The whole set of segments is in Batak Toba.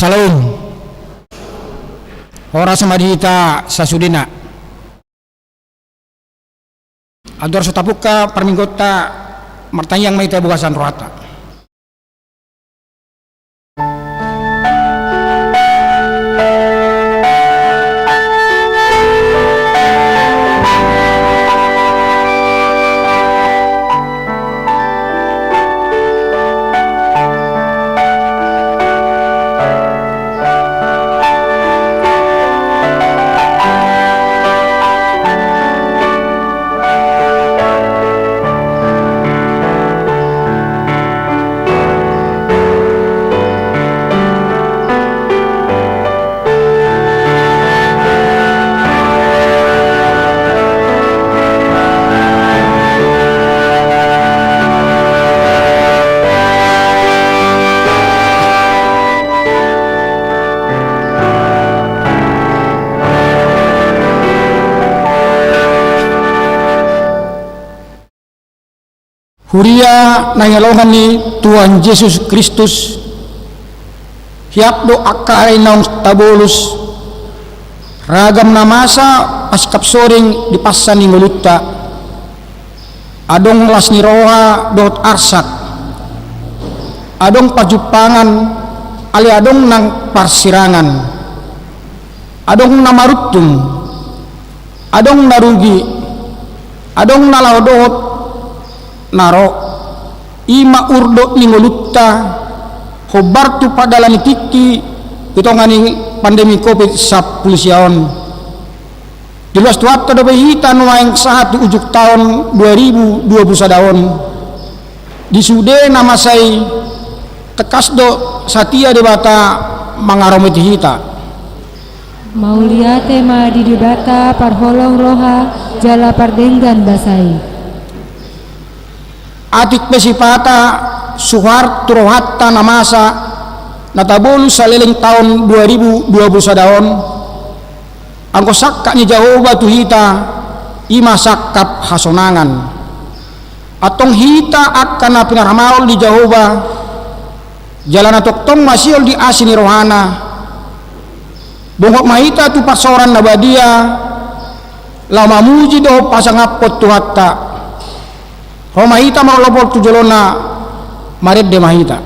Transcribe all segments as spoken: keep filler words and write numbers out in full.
Shalom. Horas ma di hita sasudena. Andor so tapungka parmingguonta, martangiang ma hita di bagasan rohanta. Huria na hinaholongan ni Tuhan Jesus Kristus, hiap do angka ari naung tabolus, ragam na masa pasingkap soring di pansa ni ngolunta, adong las ni roha dohot arsak, adong parjumpangan, alai adong nang parsirangan. Adong na maruntung, adong na rugi, adong na laho dohot na ro. I ma urdot ni ngolunta, hombar tu pardalanan ni tingki di tonga ni pandemi covid sampulu sia on. Diloas Tuhanta dope hita nuaeng sahat tu ujung taon dua ribu dua puluh sada on. Di sude na masa i, tangkas do satia Debata mangaramoti hita. Mauliate ma di Debata parholong roha jala pardenggan basa i. Atik pe sipata suhar tu rohanta na masa na tabolus saleleng taon dua ribu dua puluh sada on, anggo sangkap ni Jahowa tu hita, i ma sangkap hasonangan. Antong hita angka na pinarmaol di Jahowa, jala na tongtong masihol di asi ni rohana, bongot ma hita tu parsaoran na badia, laho mamuji dohot pasangaphon Tuhanta. Ro ma hita marolopolop tu jolona, marende ma hita.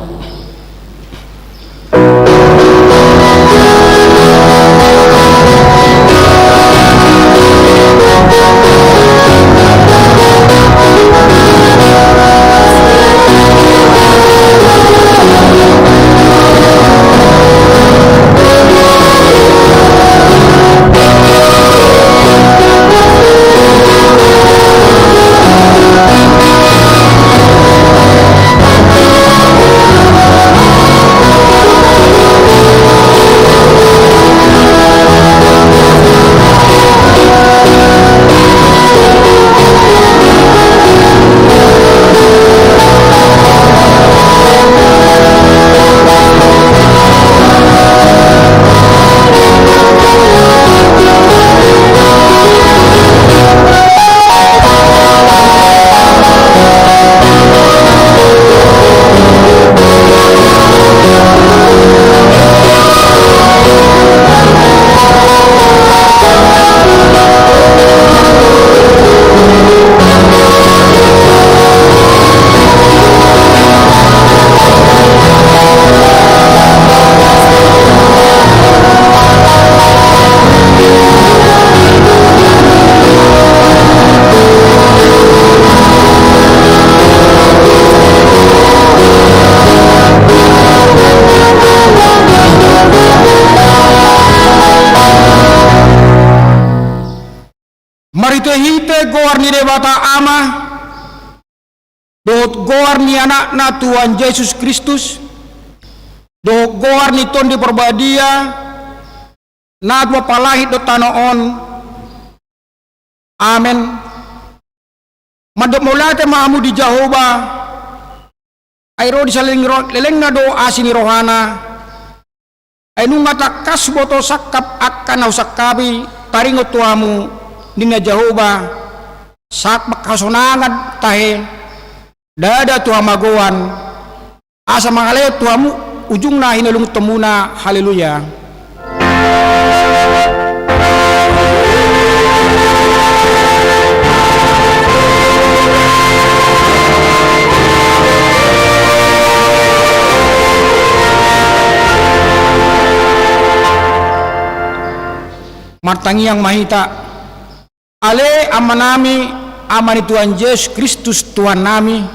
Marhitehite goar ni Debata Ama, dohot goar ni Anakna Tuhan Jesus Kristus, dohot goar ni Tondi Parbadia, na tumompa langit dohot tano on. Amen. Mandok mauliate ma hamu di Jahowa, ai ro di saleleng ro-, lelengna do asi ni rohana, ai nunga tangkas huboto sangkap angka na husangkapi taringot tu hamu, ninna Jahowa, sangkap hasonangan tahe, ndada tu hamagoan, asa mangalehon tu hamu ujungna hinalungunmuna. Haleluya. Martangiang ma hita. Ale Amanami, Ama ni Tuhan Jesus Kristus Tuhannami,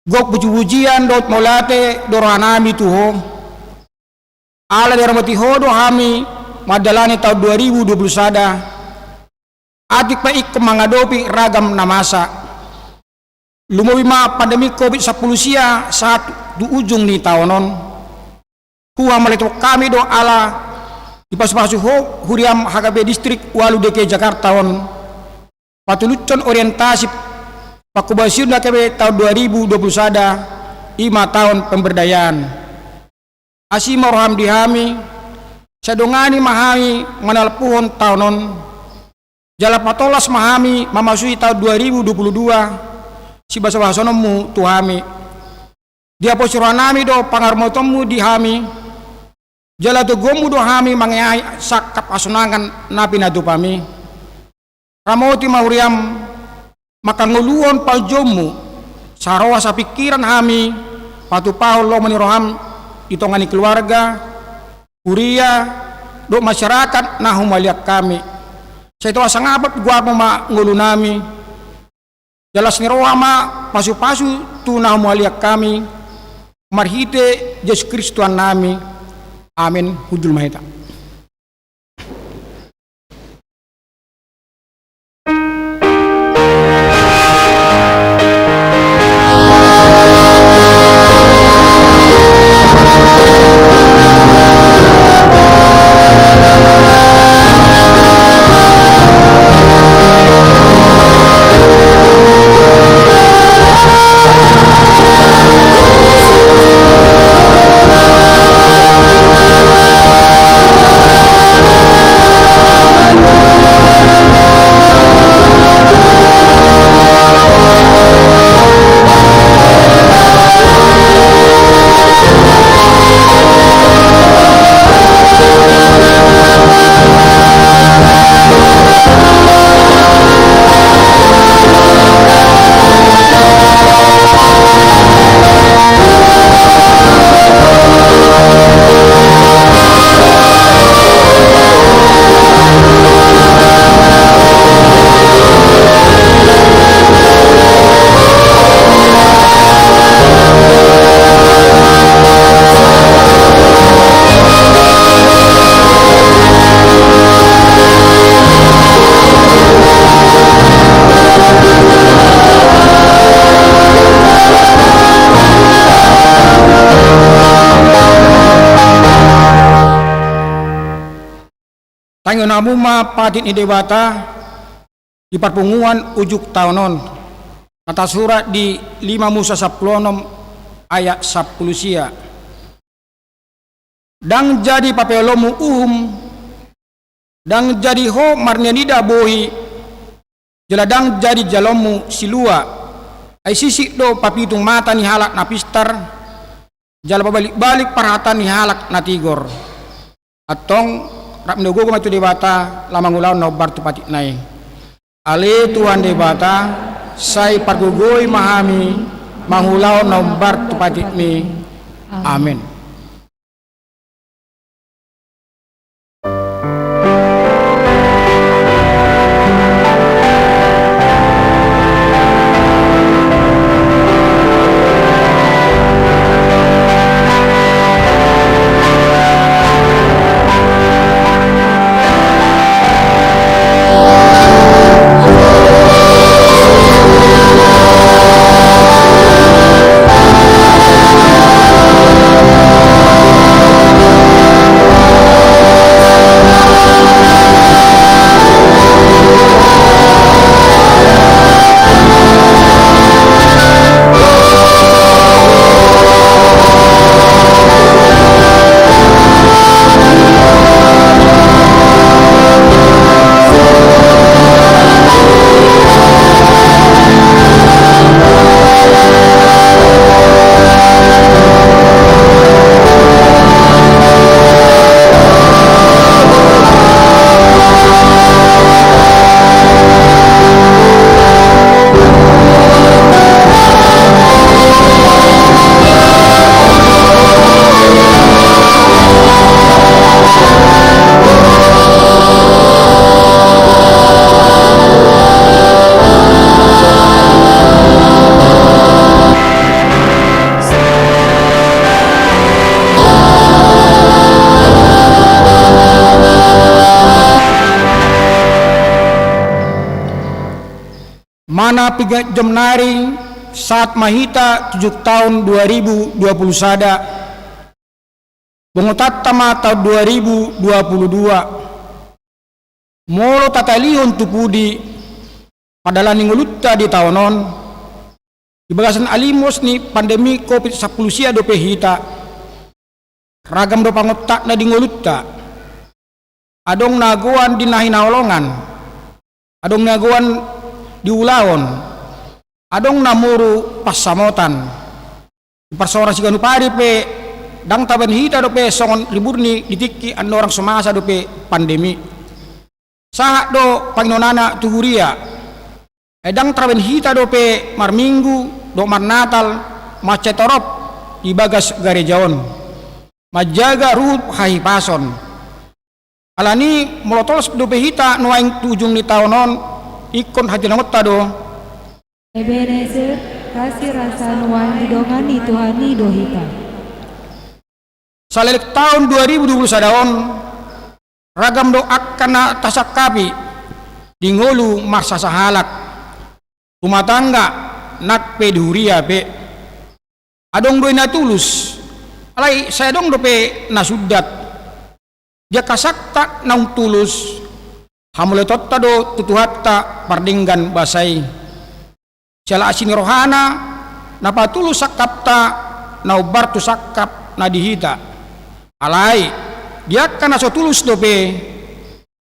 gok pujipujian dohot mauliate do rohanami tu Ho. Ala diramoti Ho do hami mandalani taon dua ribu dua puluh sada. Atik pe ingkon mangadopi ragam na masa. Lumobi ma pandemi covid sampulu sia sahat tu ujung ni taon on. Huhamauliatehon hami do ala dipasupasu Ho huriam H K B P Distrik ualu D K I Jakarta on patulushon orientasi pangkobasion H K B P taon dua ribu dua puluh sada, i ma taon pemberdayaan. Asi ma roham di hami, sai dongani ma hami manalpuhon taon on. Jala patolhas ma hami mamasuhi taon dua ribu dua puluh dua, sibasabasononmu tu hami. Diaposi rohanami do pangarammotonmu di hami, jala toguonmu do hami mangeahi sangkap hasonangan na pinatupami. Ramoti ma huriam mangkangoluhon pangunjuonmu, saroha sapingkiran hami patupahon lomo ni roham di tonga ni keluarga, huria, dohot masyarakat na humaliang hami. Sai toha sangap goarmu ma ngolunami. Jala las ni roha ma pasupasu tu na humaliang hami. Marhite Jesus Kristus Tuhannami. Amen. Hundul ma hita. Tangihon hamu ma patik ni Debata di parpunguan ujung taon on, na tarsurat di lima Musa sampulu onom ayat sampulu sia. Ndang jadi papeolonmu uhum, ndang jadi ho marnianida bohi, jala ndang jadi jaloonmu silua. Ai sisik do papitung mata ni halak na pistar, jala pabalikbalik parhata ni halak na tigor. Antong rap ni na gogo ma tu Debata laho mangulahon na hombar tu patikna i. Ale Tuhan Debata, sai pargogoi ma hami mangulahon na hombar tu patikmi. Amen. Mana pinjam nari, sahat ma hita tu ujung taon dua ribu dua puluh sada. Bongotanta ma taon dua ribu dua puluh dua. Molo tatalihon tu pudi, pardalanan ni ngolunta di taon on, di bagasan alimos ni pandemi covid sampulu sia dope hita, ragam do pangontakna di ngolunta. Adong na goan di na hinaholongan, adong na goan di ulaon, adong na moru pansamotan. Di parsaoran siganup ari pe, ndang tabaen hita dope songon riburni di tingki andorang so masa dope pandemi. Sahat do pangidoanna tu huria. Ai ndang tarbaen hita dope marminggu dohot marnatal mansai torop di bagas gareja on, manjaga ruhut hahipason. Alani molo tolhas dope hita nuaeng tu ujung ni taon on, ingkon hatinangonta do. Ebenezer, kasi rasa nuaeng didongani Tuhan i do hita. Saleleng taon dua ribu dua puluh sada on, ragam do angka na tasangkapi di ngolu marsasahalak, rumah tangga, nang pe di huria pe. Adong do i na tulus, alai sai adong dope na sundat. Di angka sahat naung tulus, hamauliateonta do tu Tuhanta pardenggan basa i. Siala asi ni rohana, na patulus sangkapta, na hombar tu sangkap na di hita. Alai, di angka na so tulus dope,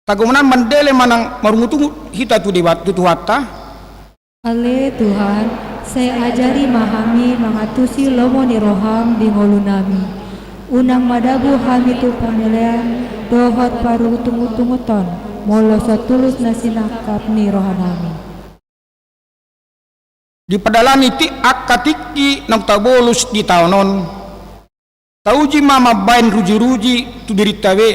tagomonan mandele manang marungutungut hita tu Deba-, tu Tuhanta. Ale Tuhan, sai ajari ma hami mangantusi lomo ni roham di ngolunami. Unang madabu hami tu pamelean dohot parungutunguton, molo so tulus na sinangkap ni rohanami. Dipardalani ti angka tingki naung tabolus di taon on, tauji ma mambaen rujiruji tu dirinta be.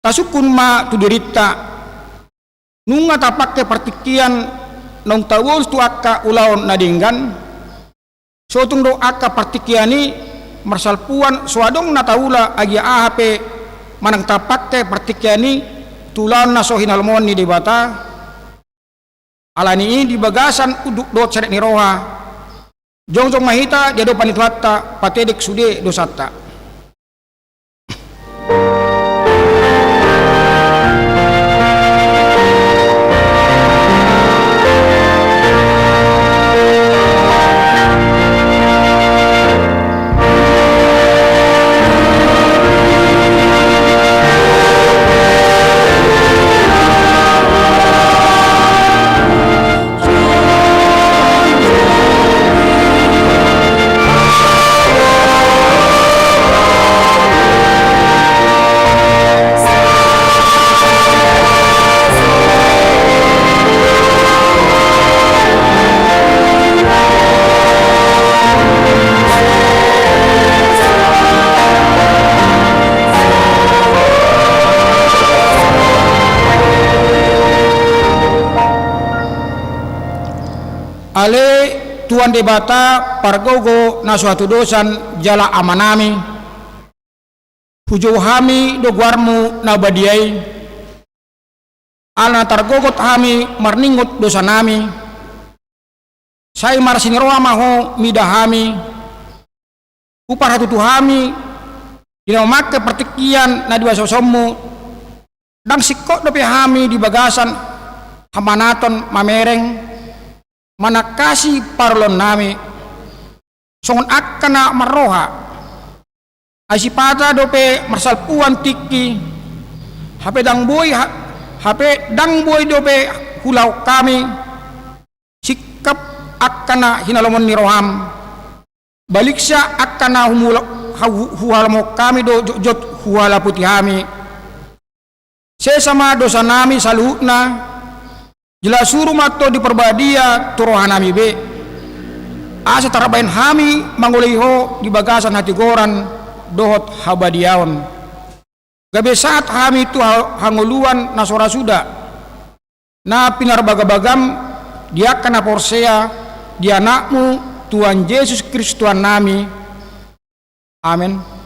Tasungkun ma tu dirinta, nunga tapangke partingkian naung tabolus tu angka ulaon na denggan. Sotung do angka partingkian i marsalpuan, so adong na taula agia aha pe manang tapangke partingkian i tu ulaon na so hinalomohon ni Debata. Alani i di bagasan unduk dohot serep ni roha, jongjong ma hita di adopan ni Tuhanta, patedek sude dosanta. Ale Tuhan Debata, pargogo na so hatudosan jala Amanami, hujou hami do goarmu na badia i, ala na targogot hami marningot dosanami, sai marasi ni roha ma ho mida hami, huparhatutu hami di na mamangke partingkian na di basabasonmu, ndang singkop dope hami di bagasan hamanaton mamereng, manangkasi paroloannami, songon angka na marroha. Ai sipata dope marsalpuan tingki, hape ndang boi ha-, hape ndang boi dope huulahon hami singkop angka na hinalomohon ni roham. Baliksa angka na humula-, hu-, huhalomohon hami do jotjot huhalapoti hami. Sesa ma dosanami saluhutna, jala suru ma Tondi Parbadia tu rohanami be, asa tarbaen hami mangoloi ho di bagasan hatigoran dohot habadiaon. Gabe sahat hami tu ha-, hangoluan na so ra suda, na pinarbagabagam di angka na porsea di Anakmu, Tuhan Jesus Kristus Tuhannami. Amen.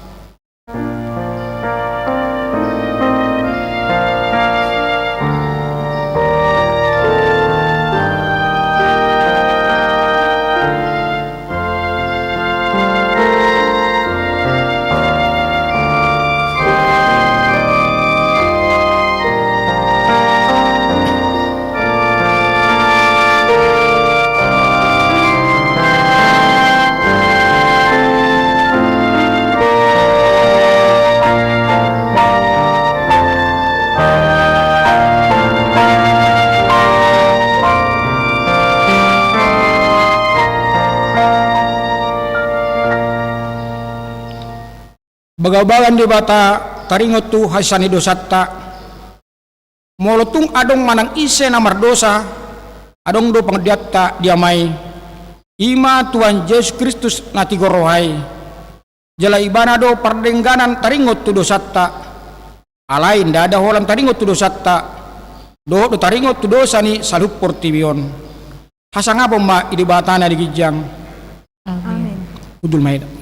Bagabaga ni Debata taringot tu hasesaan ni dosanta. Molo tung adong manang ise na mardosa, adong do pangandianta di Ama i, i ma Tuhan Jesus Kristus na tigor roha i. Jala Ibana do pardengganan taringot tu dosanta. Alai ndada holan taringot tu dosanta dohot do taringot tu dosa ni saluhut portibi on. Hasangapon ma di Debata na di ginjang. Amin. Hundul ma hita.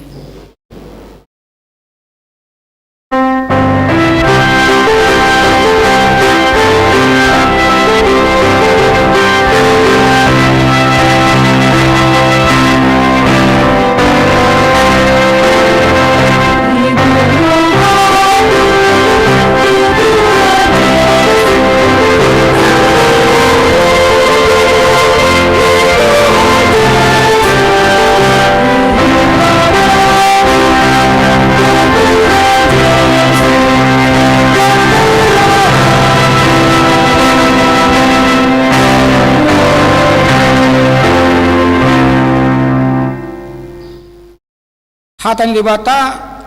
Hata ni Debata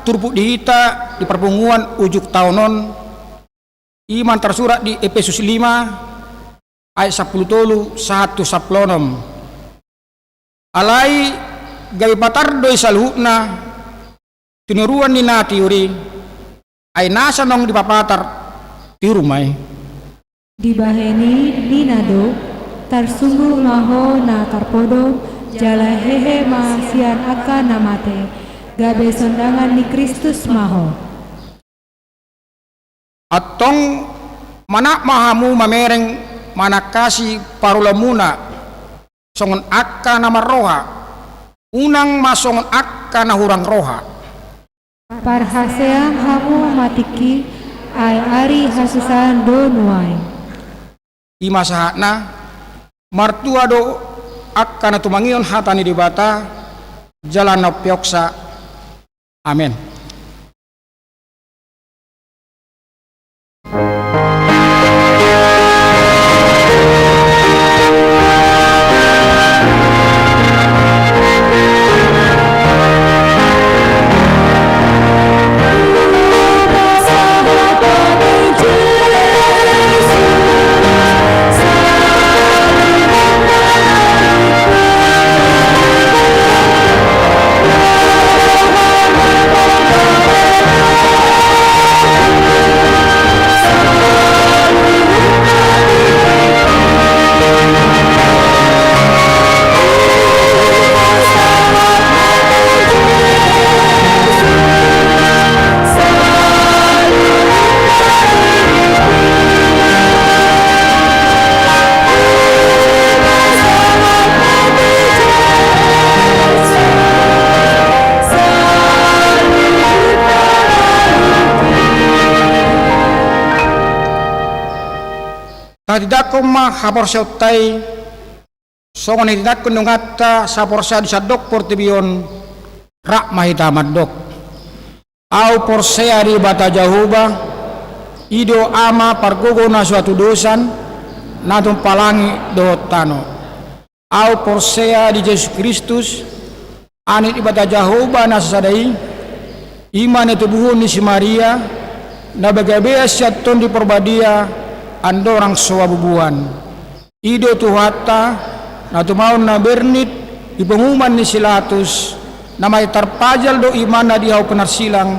turpuk di hita di parpunguan ujung taon on, i ma na tarsurat di Epesus lima ayat sampulu tolu sahat tu sampulu onom. Alai gabe patar do i saluhutna, tinoruan ni na tiur i, ai nasa naung dipapatar, tiur ma i. Dibahen i ninna do: Tarsungkun ma ho na tarpodom, jala hehe ma sian angka na mate, gabe sondangan ni Kristus ma ho. Antong manat ma hamu mamereng manangkasi parulaonmuna songon angka na marroha, unang ma songon angka na hurang roha. Parhaseang hamu ma tingki, ai ari hasusaan do nuaeng. I ma sahatna. Martua do angka na tumangihon hata ni Debata jala na umpeopsa. Amen. Tatindanghon ma haporseaonta i, songon na tindanghon donganta saporseaon di sandok portibi on. Rap ma hita mandok. Ahu porsea di Debata Jahowa, i do Ama pargogo na so hatudosan, na tumompa langit dohot tano. Ahu porsea di Jesus Kristus, Anak ni Debata Jahowa na sasada i, i ma na tubuhon ni si Maria, na bagabean sian Tondi Porbadia, andorang so habubuhan. I do Tuhanta, na tumaon na bernit di panguhuman ni si Latus, na mate tarpajal do imanna di hau pinarsilang,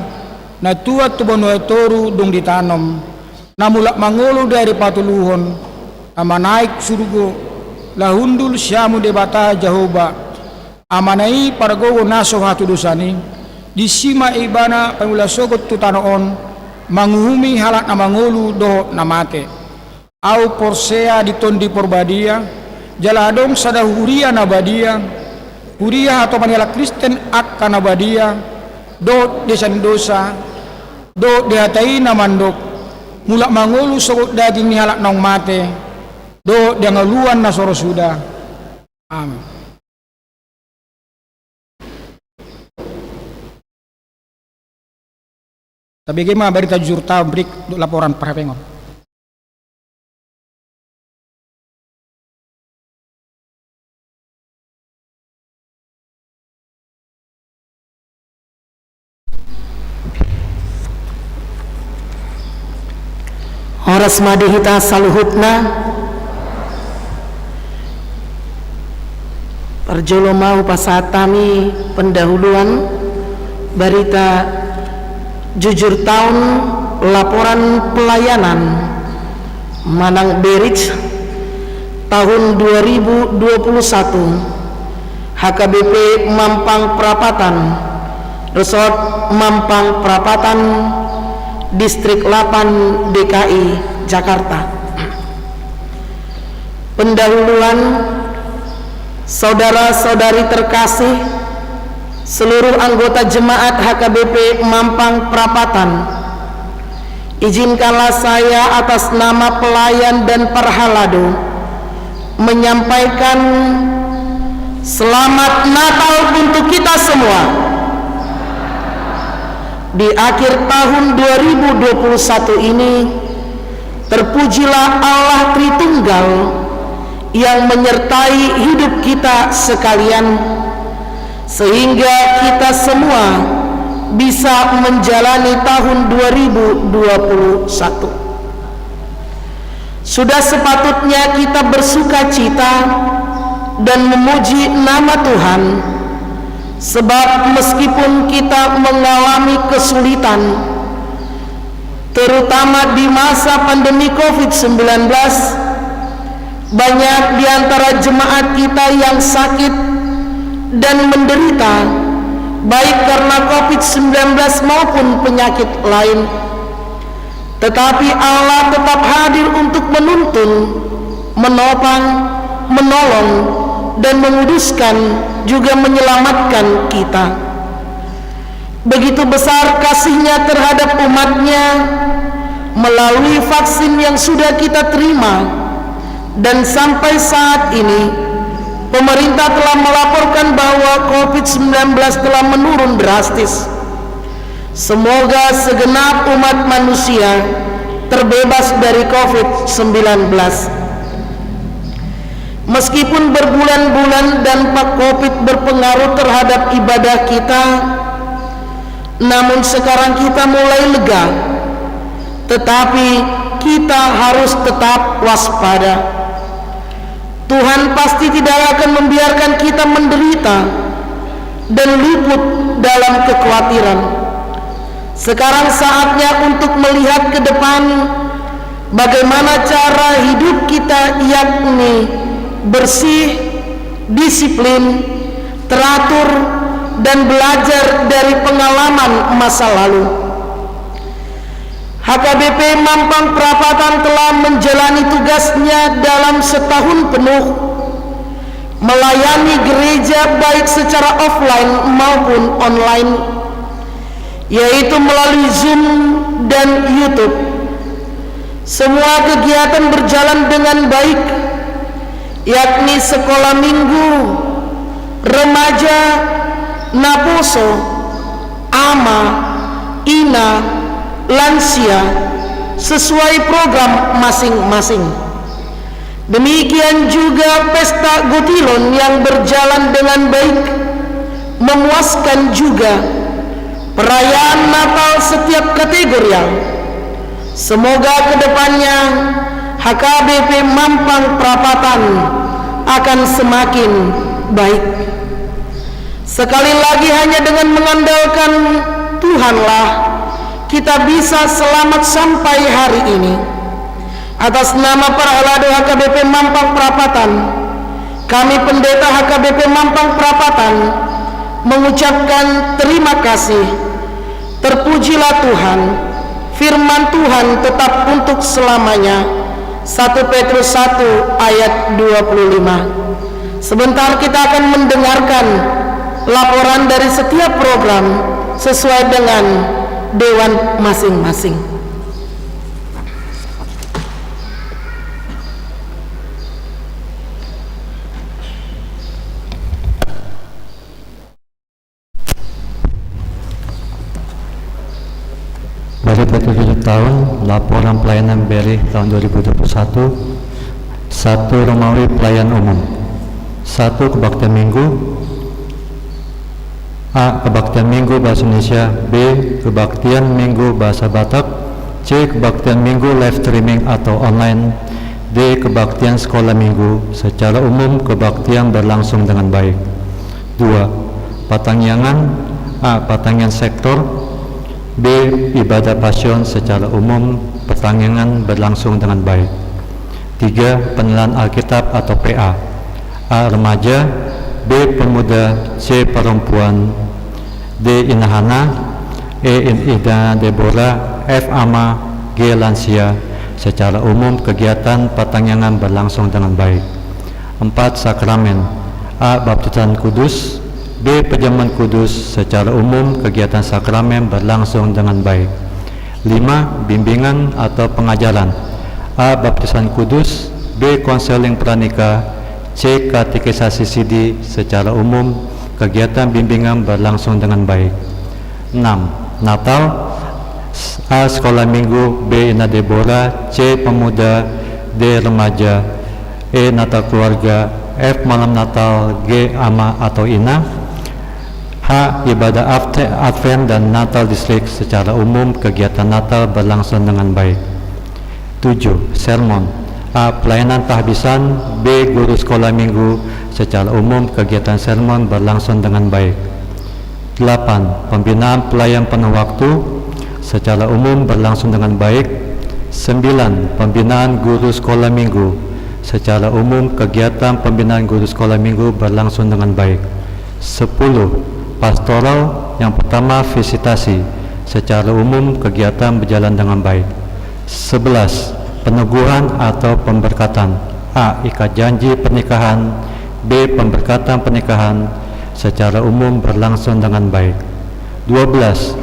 na tuat tu banua toru dung ditanom, na mulak mangolu di ari patoluhon, na manaek surgo, laho hundul siamun Debata Jahowa, Amana i pargogo na so hatudosan i. Disi ma Ibana pangula sogot tu tano on, manguhumi halak na mangolu dohot na mate. Ahu porsea di Tondi Porbadia, jala adong sada huria na badia, huria hatopan ni halak Kristen angka na badia, dohot di hasesaan dosa, dohot di hata i na mandok, mulak mangolu sogot daging ni halak naung mate, dohot di hangoluan na so ro suda. Amen. Tabege ma barita jujurta, brik, laporan parhapengon. Horas ma di hita saluhutna. Parjolo ma hupasahat hami pendahuluan barita jujur taon, laporan pelayanan manang berik tahun dua ribu dua puluh satu, H K B P Mampang Prapatan, Resort Mampang Prapatan, Distrik delapan D K I Jakarta. Pendahuluan, saudara-saudari terkasih, seluruh anggota jemaat H K B P Mampang Prapatan, izinkanlah saya atas nama pelayan dan parhalado menyampaikan selamat Natal untuk kita semua. Di akhir tahun dua ribu dua puluh satu ini, terpujilah Allah Tritunggal yang menyertai hidup kita sekalian, sehingga kita semua bisa menjalani tahun dua ribu dua puluh satu. Sudah sepatutnya kita bersukacita dan memuji nama Tuhan, sebab meskipun kita mengalami kesulitan, terutama di masa pandemi covid sembilan belas, banyak di antara jemaat kita yang sakit dan menderita, baik karena covid sembilan belas maupun penyakit lain. Tetapi Allah tetap hadir untuk menuntun, menopang, menolong, dan menguduskan, juga menyelamatkan kita. Begitu besar kasih-Nya terhadap umat-Nya melalui vaksin yang sudah kita terima, dan sampai saat ini, pemerintah telah melaporkan bahwa covid sembilan belas telah menurun drastis. Semoga segenap umat manusia terbebas dari covid sembilan belas. Meskipun berbulan-bulan dampak covid berpengaruh terhadap ibadah kita, namun sekarang kita mulai lega. Tetapi kita harus tetap waspada. Tuhan pasti tidak akan membiarkan kita menderita dan luput dalam kekhawatiran. Sekarang saatnya untuk melihat ke depan, bagaimana cara hidup kita, yakni bersih, disiplin, teratur, dan belajar dari pengalaman masa lalu. H K B P Mampang Prapatan telah menjalani tugasnya dalam setahun penuh, melayani gereja baik secara offline maupun online, yaitu melalui Zoom dan YouTube. Semua kegiatan berjalan dengan baik, yakni sekolah minggu, remaja, naposo, ama, ina, lansia, sesuai program masing-masing. Demikian juga pesta Gotilon yang berjalan dengan baik, memuaskan juga. Perayaan Natal setiap kategorial. Semoga ke depannya H K B P Mampang Prapatan akan semakin baik. Sekali lagi, hanya dengan mengandalkan Tuhanlah kita bisa selamat sampai hari ini. Atas nama Parhalado H K B P Mampang Prapatan, kami Pendeta H K B P Mampang Prapatan mengucapkan terima kasih. Terpujilah Tuhan, firman Tuhan tetap untuk selamanya. Satu Petrus satu ayat dua puluh lima. Sebentar kita akan mendengarkan laporan dari setiap program sesuai dengan dewan masing-masing. Berita jujur taon, laporan pelayanan berik tahun dua ribu dua puluh satu. Satu, Romawi pelayan umum. Satu, kebaktian minggu. A, kebaktian minggu bahasa Indonesia. B, kebaktian minggu bahasa Batak. C. Kebaktian Minggu live streaming atau online. D. Kebaktian Sekolah Minggu secara umum kebaktian berlangsung dengan baik. Dua. Patangiangan. A. Patangiangan sektor. B. Ibadah Pasion secara umum pertangiangan berlangsung dengan baik. Tiga. Penilaian Alkitab atau P A. A. Remaja. B. Pemuda. C. Perempuan. D. Inahana. E. In-, Ina Debora. F. Ama. G. Lansia. Secara umum kegiatan patangiangan berlangsung dengan baik. Empat. Sakramen. A. Baptisan kudus. B. Perjamuan kudus. Secara umum kegiatan sakramen berlangsung dengan baik. Lima. Bimbingan atau pengajaran. A. Baptisan kudus. B. Konseling pranikah. C. Katekisasi sidi. Secara umum kegiatan bimbingan berlangsung dengan baik. Enam. Natal. A. Sekolah Minggu. B. Ina Debora. C. Pemuda. D. Remaja. E. Natal keluarga. F. Malam Natal. G. Ama atau ina. H. Ibadah Adve-, Advent dan Natal Distrik. Secara umum kegiatan Natal berlangsung dengan baik. Tujuh. Sermon. A. Pelayanan tahbisan. B. Guru sekolah minggu. Secara umum kegiatan sermon berlangsung dengan baik. Delapan. Pembinaan pelayan penuh waktu. Secara umum berlangsung dengan baik. Sembilan. Pembinaan guru sekolah minggu. Secara umum kegiatan pembinaan guru sekolah minggu berlangsung dengan baik. Sepuluh. Pastoral yang pertama, visitasi. Secara umum kegiatan berjalan dengan baik. Sebelas. Peneguhan atau pemberkatan. A. Ikat janji pernikahan. B. Pemberkatan pernikahan. Secara umum berlangsung dengan baik. Dua belas.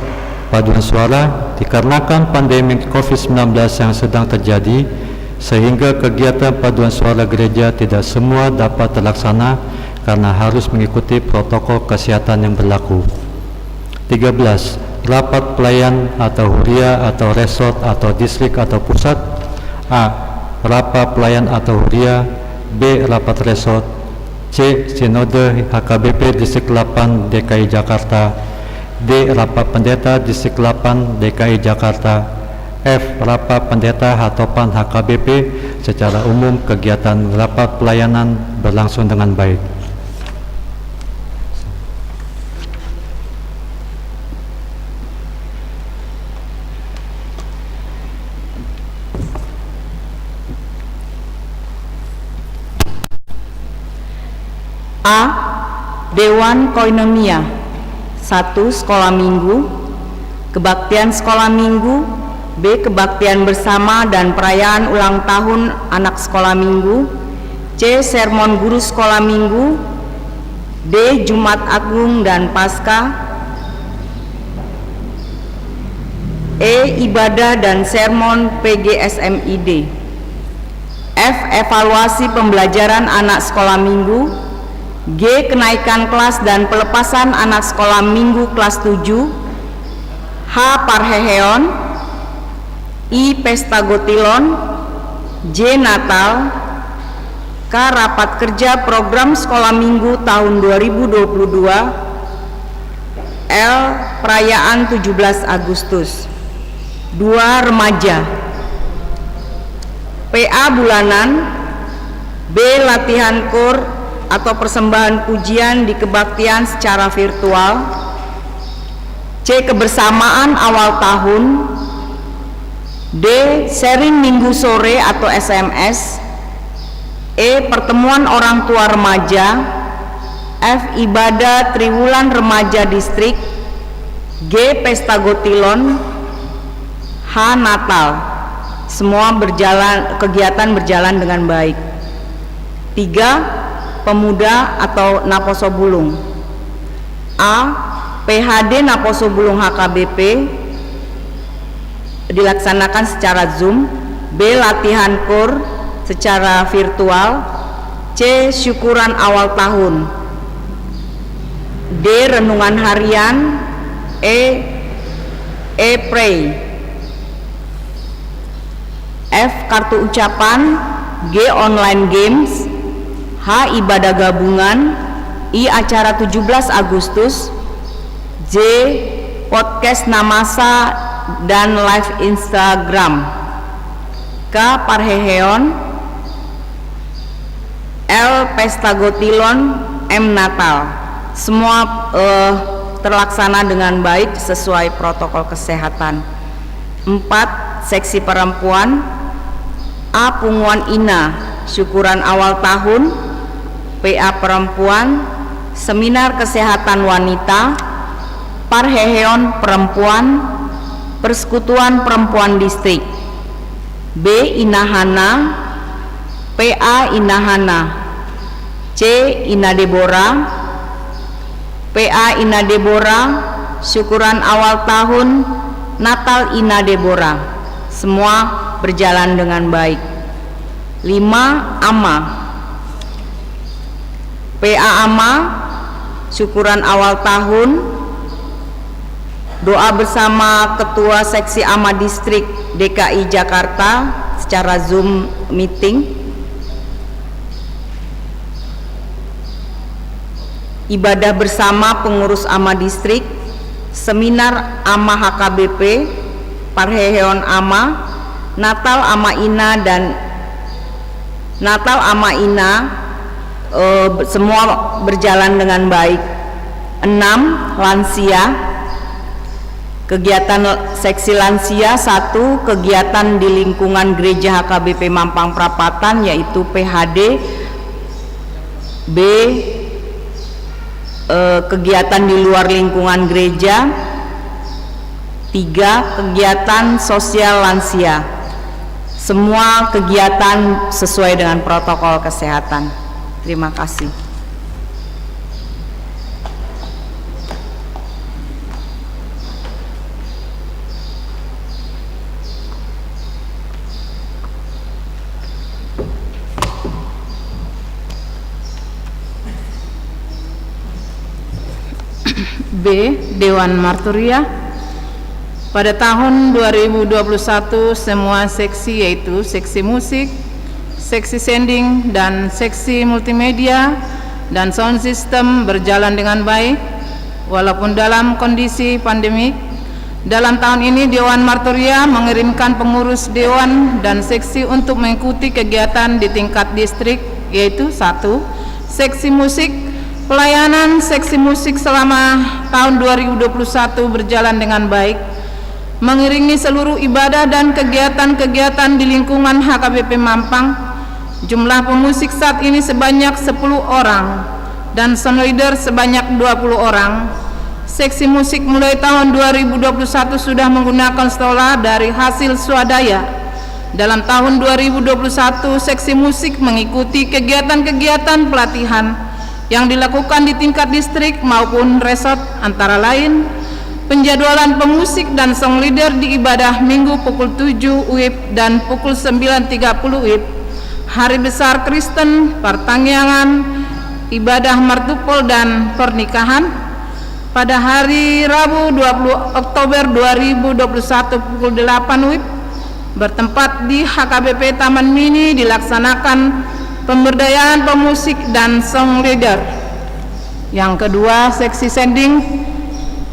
Paduan suara. Dikarenakan pandemi covid sembilan belas yang sedang terjadi, sehingga kegiatan paduan suara gereja tidak semua dapat terlaksana karena harus mengikuti protokol kesehatan yang berlaku. Tiga belas. Rapat pelayan atau huria atau resort atau distrik atau pusat. A. Rapat pelayan atau huria. B. Rapat resort. C. Sinode H K B P Distrik delapan D K I Jakarta. D. Rapat pendeta Distrik delapan D K I Jakarta. F. Rapat pendeta H Topan H K B P. Secara umum kegiatan rapat pelayanan berlangsung dengan baik. A. Dewan Koinonia. Satu. Sekolah minggu. Kebaktian sekolah minggu. B. Kebaktian bersama dan perayaan ulang tahun anak sekolah minggu. C. Sermon guru sekolah minggu. D. Jumat Agung dan Paskah. E. Ibadah dan sermon P G S M I D. F. Evaluasi pembelajaran anak sekolah minggu. G. Kenaikan kelas dan pelepasan anak sekolah minggu kelas tujuh. H. Parheheon. I. Pesta Gotilon. J. Natal. K. Rapat kerja program sekolah minggu tahun dua ribu dua puluh dua. L. Perayaan tujuh belas Agustus. Dua. Remaja. P A bulanan. B. Latihan koor atau persembahan pujian di kebaktian secara virtual. C. Kebersamaan awal tahun. D. Sharing minggu sore atau S M S. E. Pertemuan orang tua remaja. F. Ibadah triwulan remaja distrik. G. Pesta Gotilon. H. Natal. Semua berjalan, kegiatan berjalan dengan baik. Tiga. Pemuda atau naposo bulung. A. P H D naposo bulung H K B P dilaksanakan secara Zoom. B. Latihan koor secara virtual. C. Syukuran awal tahun. D. Renungan harian. E. E. Pray. F. Kartu ucapan. G. Online games. H. Ibadah gabungan. I. Acara tujuh belas Agustus. J. Podcast na masa dan live Instagram. Ka parheheon L Pesta Gotilon M Natal. Semua, eh, terlaksana dengan baik sesuai protokol kesehatan. Empat, seksi perempuan, A Punguan Ina, syukuran awal tahun, P A perempuan, seminar kesehatan wanita, parheheon perempuan, persekutuan perempuan distrik. B Inahana, P A Inahana, C Ina Debora, P A Ina Debora, syukuran awal tahun, Natal Ina Debora. Semua berjalan dengan baik. Lima, Ama. P A Ama, syukuran awal tahun, doa bersama Ketua Seksi Ama Distrik D K I Jakarta secara Zoom meeting. Ibadah bersama pengurus ama distrik, seminar ama H K B P, parheheon ama, Natal ama ina dan Natal ama ina, eh, semua berjalan dengan baik. Enam, lansia. Kegiatan seksi lansia, satu, kegiatan di lingkungan gereja H K B P Mampang Prapatan, yaitu P H D, B, eh, kegiatan di luar lingkungan gereja, tiga, kegiatan sosial lansia. Semua kegiatan sesuai dengan protokol kesehatan. Terima kasih. B, Dewan Marturia. Pada tahun dua ribu dua puluh satu, semua seksi, yaitu seksi musik, seksi sending, dan seksi multimedia dan sound system, berjalan dengan baik, walaupun dalam kondisi pandemik. Dalam tahun ini, Dewan Marturia mengirimkan pengurus dewan dan seksi untuk mengikuti kegiatan di tingkat distrik, yaitu satu, seksi musik. Pelayanan seksi musik selama tahun dua ribu dua puluh satu berjalan dengan baik, mengiringi seluruh ibadah dan kegiatan-kegiatan di lingkungan H K B P Mampang. Jumlah pemusik saat ini sebanyak sepuluh orang dan sound leader sebanyak dua puluh orang. Seksi musik mulai tahun dua ribu dua puluh satu sudah menggunakan stola dari hasil swadaya. Dalam tahun dua ribu dua puluh satu, seksi musik mengikuti kegiatan-kegiatan pelatihan yang dilakukan di tingkat distrik maupun resort, antara lain penjadwalan pemusik dan song leader di ibadah Minggu pukul tujuh W I B dan pukul sembilan tiga puluh W I B, hari besar Kristen, partangiangan, ibadah martumpol, dan pernikahan. Pada hari Rabu dua puluh Oktober dua ribu dua puluh satu pukul delapan W I B, bertempat di H K B P Taman Mini, dilaksanakan pemberdayaan pemusik dan song leader. Yang kedua, seksi sending.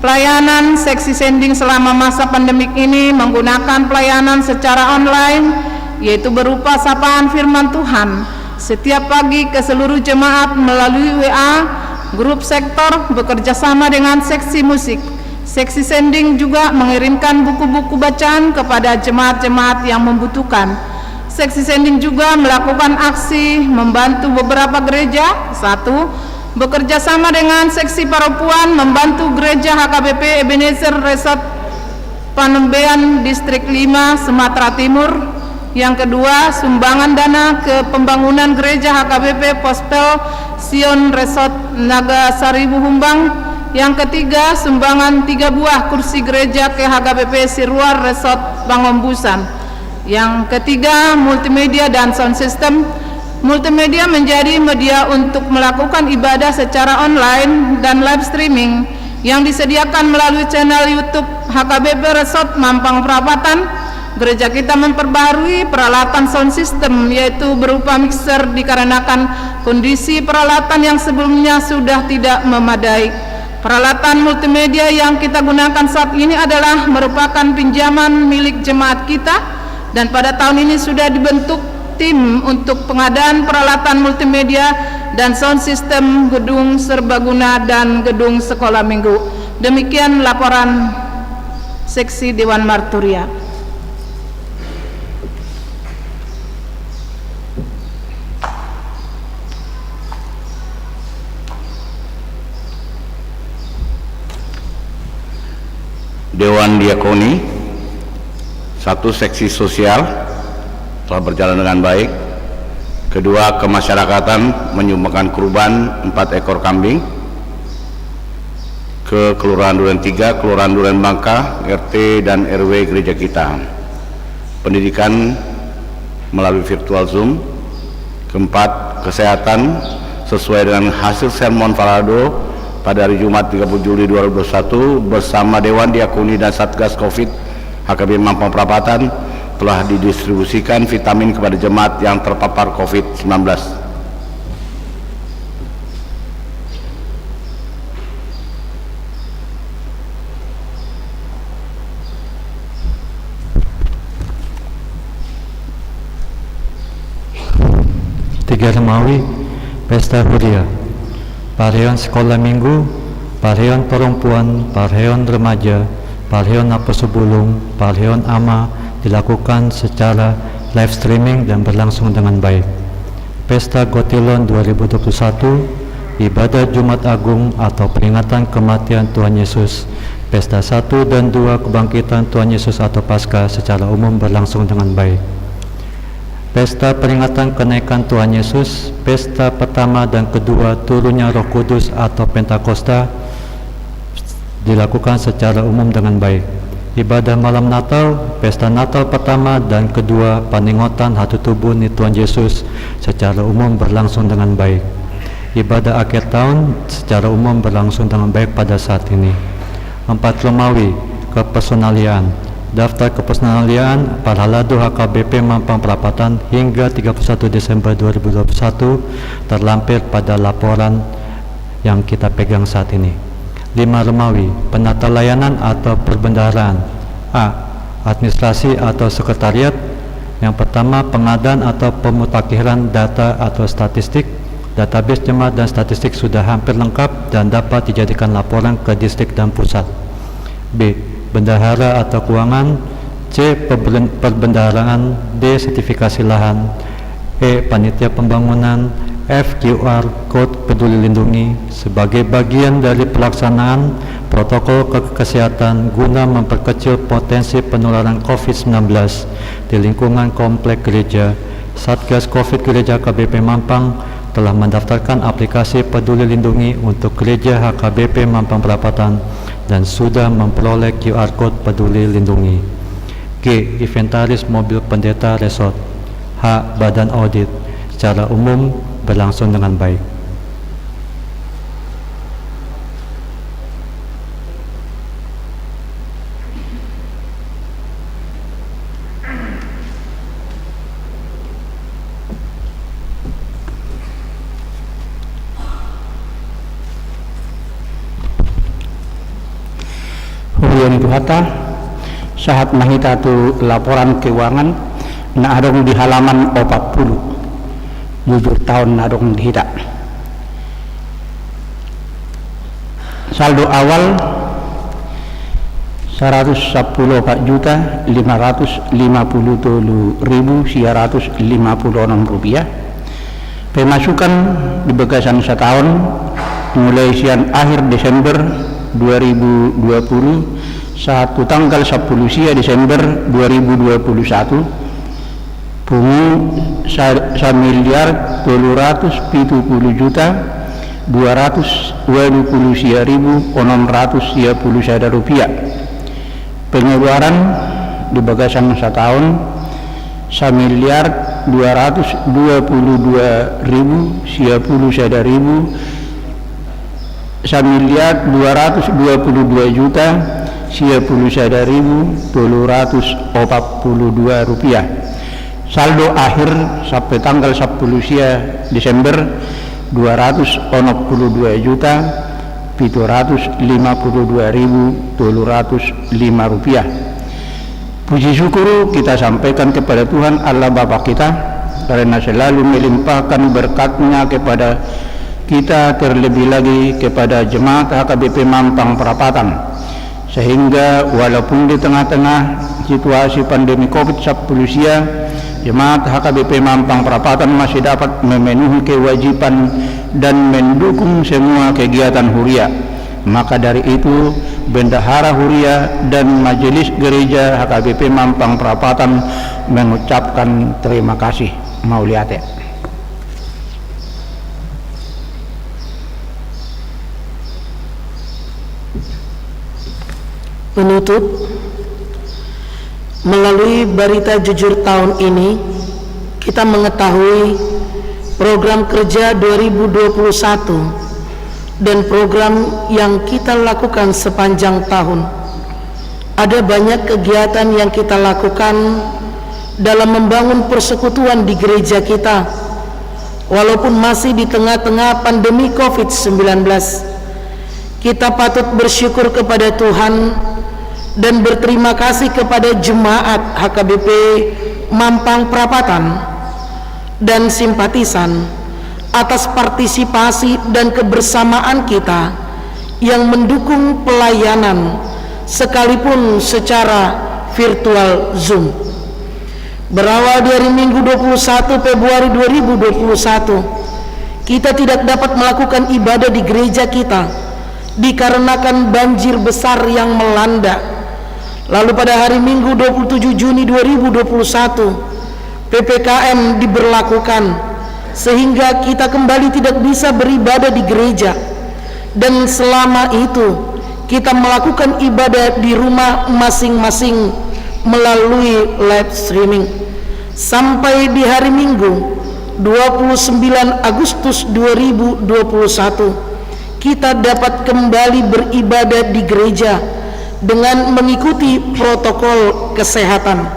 Pelayanan seksi sending selama masa pandemik ini menggunakan pelayanan secara online, yaitu berupa sapaan firman Tuhan setiap pagi ke seluruh jemaat melalui W A grup sektor, bekerja sama dengan seksi musik. Seksi sending juga mengirimkan buku-buku bacaan kepada jemaat-jemaat yang membutuhkan. Seksi sending juga melakukan aksi membantu beberapa gereja. Satu, bekerja sama dengan seksi perempuan membantu gereja H K B P Ebenezer Resort Panembean, Distrik lima, Sumatera Timur. Yang kedua, sumbangan dana ke pembangunan gereja H K B P Pospel Sion Resort Nagasaribu Humbang. Yang ketiga, sumbangan tiga buah kursi gereja ke H K B P Siruar Resort Pangombusan. Yang ketiga, multimedia dan sound system. Multimedia menjadi media untuk melakukan ibadah secara online dan live streaming yang disediakan melalui channel YouTube H K B P Resort Mampang Prapatan. Gereja kita memperbaharui peralatan sound system, yaitu berupa mixer, dikarenakan kondisi peralatan yang sebelumnya sudah tidak memadai. Peralatan multimedia yang kita gunakan saat ini adalah merupakan pinjaman milik jemaat kita, dan pada tahun ini sudah dibentuk tim untuk pengadaan peralatan multimedia dan sound system gedung serbaguna dan gedung sekolah minggu. Demikian laporan seksi Dewan Marturia. Dewan Diakoni, satu, seksi sosial telah berjalan dengan baik. Kedua, kemasyarakatan menyumbangkan kurban empat ekor kambing ke Kelurahan Duren Tiga, Kelurahan Duren Bangka, R T dan R W gereja kita. Pendidikan melalui virtual Zoom. Keempat, kesehatan sesuai dengan hasil sermon Falado pada hari Jumat tiga puluh Juli dua ribu dua puluh satu bersama Dewan Diakoni dan Satgas covid H K B Mampang Prapatan telah didistribusikan vitamin kepada jemaat yang terpapar covid sembilan belas. Tiga, Romawi, pesta huria, parheon sekolah minggu, parheon perempuan, parheon remaja, parheon naposobulung, parheon ama, dilakukan secara live streaming dan berlangsung dengan baik. Pesta Gotilon dua ribu dua puluh satu, ibadah Jumat Agung atau peringatan kematian Tuhan Yesus, pesta satu dan dua kebangkitan Tuhan Yesus atau Paskah secara umum berlangsung dengan baik. Pesta peringatan kenaikan Tuhan Yesus, pesta pertama dan kedua turunnya Roh Kudus atau Pentakosta, dilakukan secara umum dengan baik. Ibadah malam Natal, pesta Natal pertama dan kedua, paningotan hatutubu ni Tuhan Yesus secara umum berlangsung dengan baik. Ibadah akhir tahun secara umum berlangsung dengan baik pada saat ini. Empat, Romawi, kepersonaliaan. Daftar kepersonaliaan parhalado H K B P Mampang Prapatan hingga tiga puluh satu Desember dua ribu dua puluh satu terlampir pada laporan yang kita pegang saat ini. Lima, Romawi, penata layanan atau perbendaharaan. A, administrasi atau sekretariat. Yang pertama, pengadaan atau pemutakhiran data atau statistik. Database jemaat dan statistik sudah hampir lengkap dan dapat dijadikan laporan ke distrik dan pusat. B, bendahara atau keuangan. C, perben-, perbendaharaan. D, sertifikasi lahan. E, panitia pembangunan. F, Q R code Peduli Lindungi. Sebagai bagian dari pelaksanaan protokol ke-, kesehatan guna memperkecil potensi penularan covid sembilan belas di lingkungan komplek gereja, Satgas covid Gereja H K B P Mampang telah mendaftarkan aplikasi Peduli Lindungi untuk gereja H K B P Mampang Prapatan dan sudah memperoleh Q R code Peduli Lindungi. G, inventaris mobil pendeta resort. H, badan audit secara umum berlangsung dengan baik. Huria ni Tuhanta, sahat ma hita tu laporan keuangan na adong di halaman opat pulu. Bujur taon na adong di hita. Saldo awal saratus sampulu opat juta lima ratus lima pulu tolu ribu sia ratus lima pulu onom rupiah. Pemasukan di bagasan sataon, mulai sian akhir Desember dua ribu dua puluh sahat tu tanggal sampulu sia Desember dua ribu dua puluh satu, pungu sa-, samiliar tolu ratus pitu pulu juta dua ratus ualu pulu sia ribu onom ratus sia pulu sada rupiah. Pengeluaran di bagasan sataon, samiliar dua ratus dua pulu dua ribu sia pulu sada ribu, samiliar dua ratus dua pulu dua juta sia pulu sada ribu tolu ratus opat pulu dua rupiah. Saldo akhir sampe tanggal sampulu sia Desember, dua ratus onom pulu dua juta pitu ratus lima puluh dua ribu tolu ratus lima rupiah. Puji syukur kita sampaikan kepada Tuhan Allah Bapa kita, karena selalu melimpahkan berkat-Nya kepada kita, terlebih lagi kepada jemaat H K B P Mampang Perapatan, sehingga walaupun di tengah-tengah situasi pandemi covid sampulu sia, jemaat H K B P Mampang Perapatan masih dapat memenuhi kewajiban dan mendukung semua kegiatan huria. Maka dari itu, Bendahara Huria dan Majelis Gereja H K B P Mampang Perapatan mengucapkan terima kasih. Mauliate. Penutup, melalui Berita Jujur tahun ini, kita mengetahui program kerja dua ribu dua puluh satu dan program yang kita lakukan sepanjang tahun. Ada banyak kegiatan yang kita lakukan dalam membangun persekutuan di gereja kita, walaupun masih di tengah-tengah pandemi covid sembilan belas. Kita patut bersyukur kepada Tuhan dan berterima kasih kepada jemaat H K B P Mampang Perapatan dan simpatisan atas partisipasi dan kebersamaan kita yang mendukung pelayanan, sekalipun secara virtual Zoom. Berawal di hari Minggu dua puluh satu Februari dua ribu dua puluh satu, kita tidak dapat melakukan ibadah di gereja kita dikarenakan banjir besar yang melanda. Lalu pada hari Minggu dua puluh tujuh Juni dua ribu dua puluh satu, P P K M diberlakukan, sehingga kita kembali tidak bisa beribadah di gereja. Dan selama itu, kita melakukan ibadah di rumah masing-masing melalui live streaming. Sampai di hari Minggu, dua puluh sembilan Agustus dua ribu dua puluh satu, kita dapat kembali beribadah di gereja dengan mengikuti protokol kesehatan.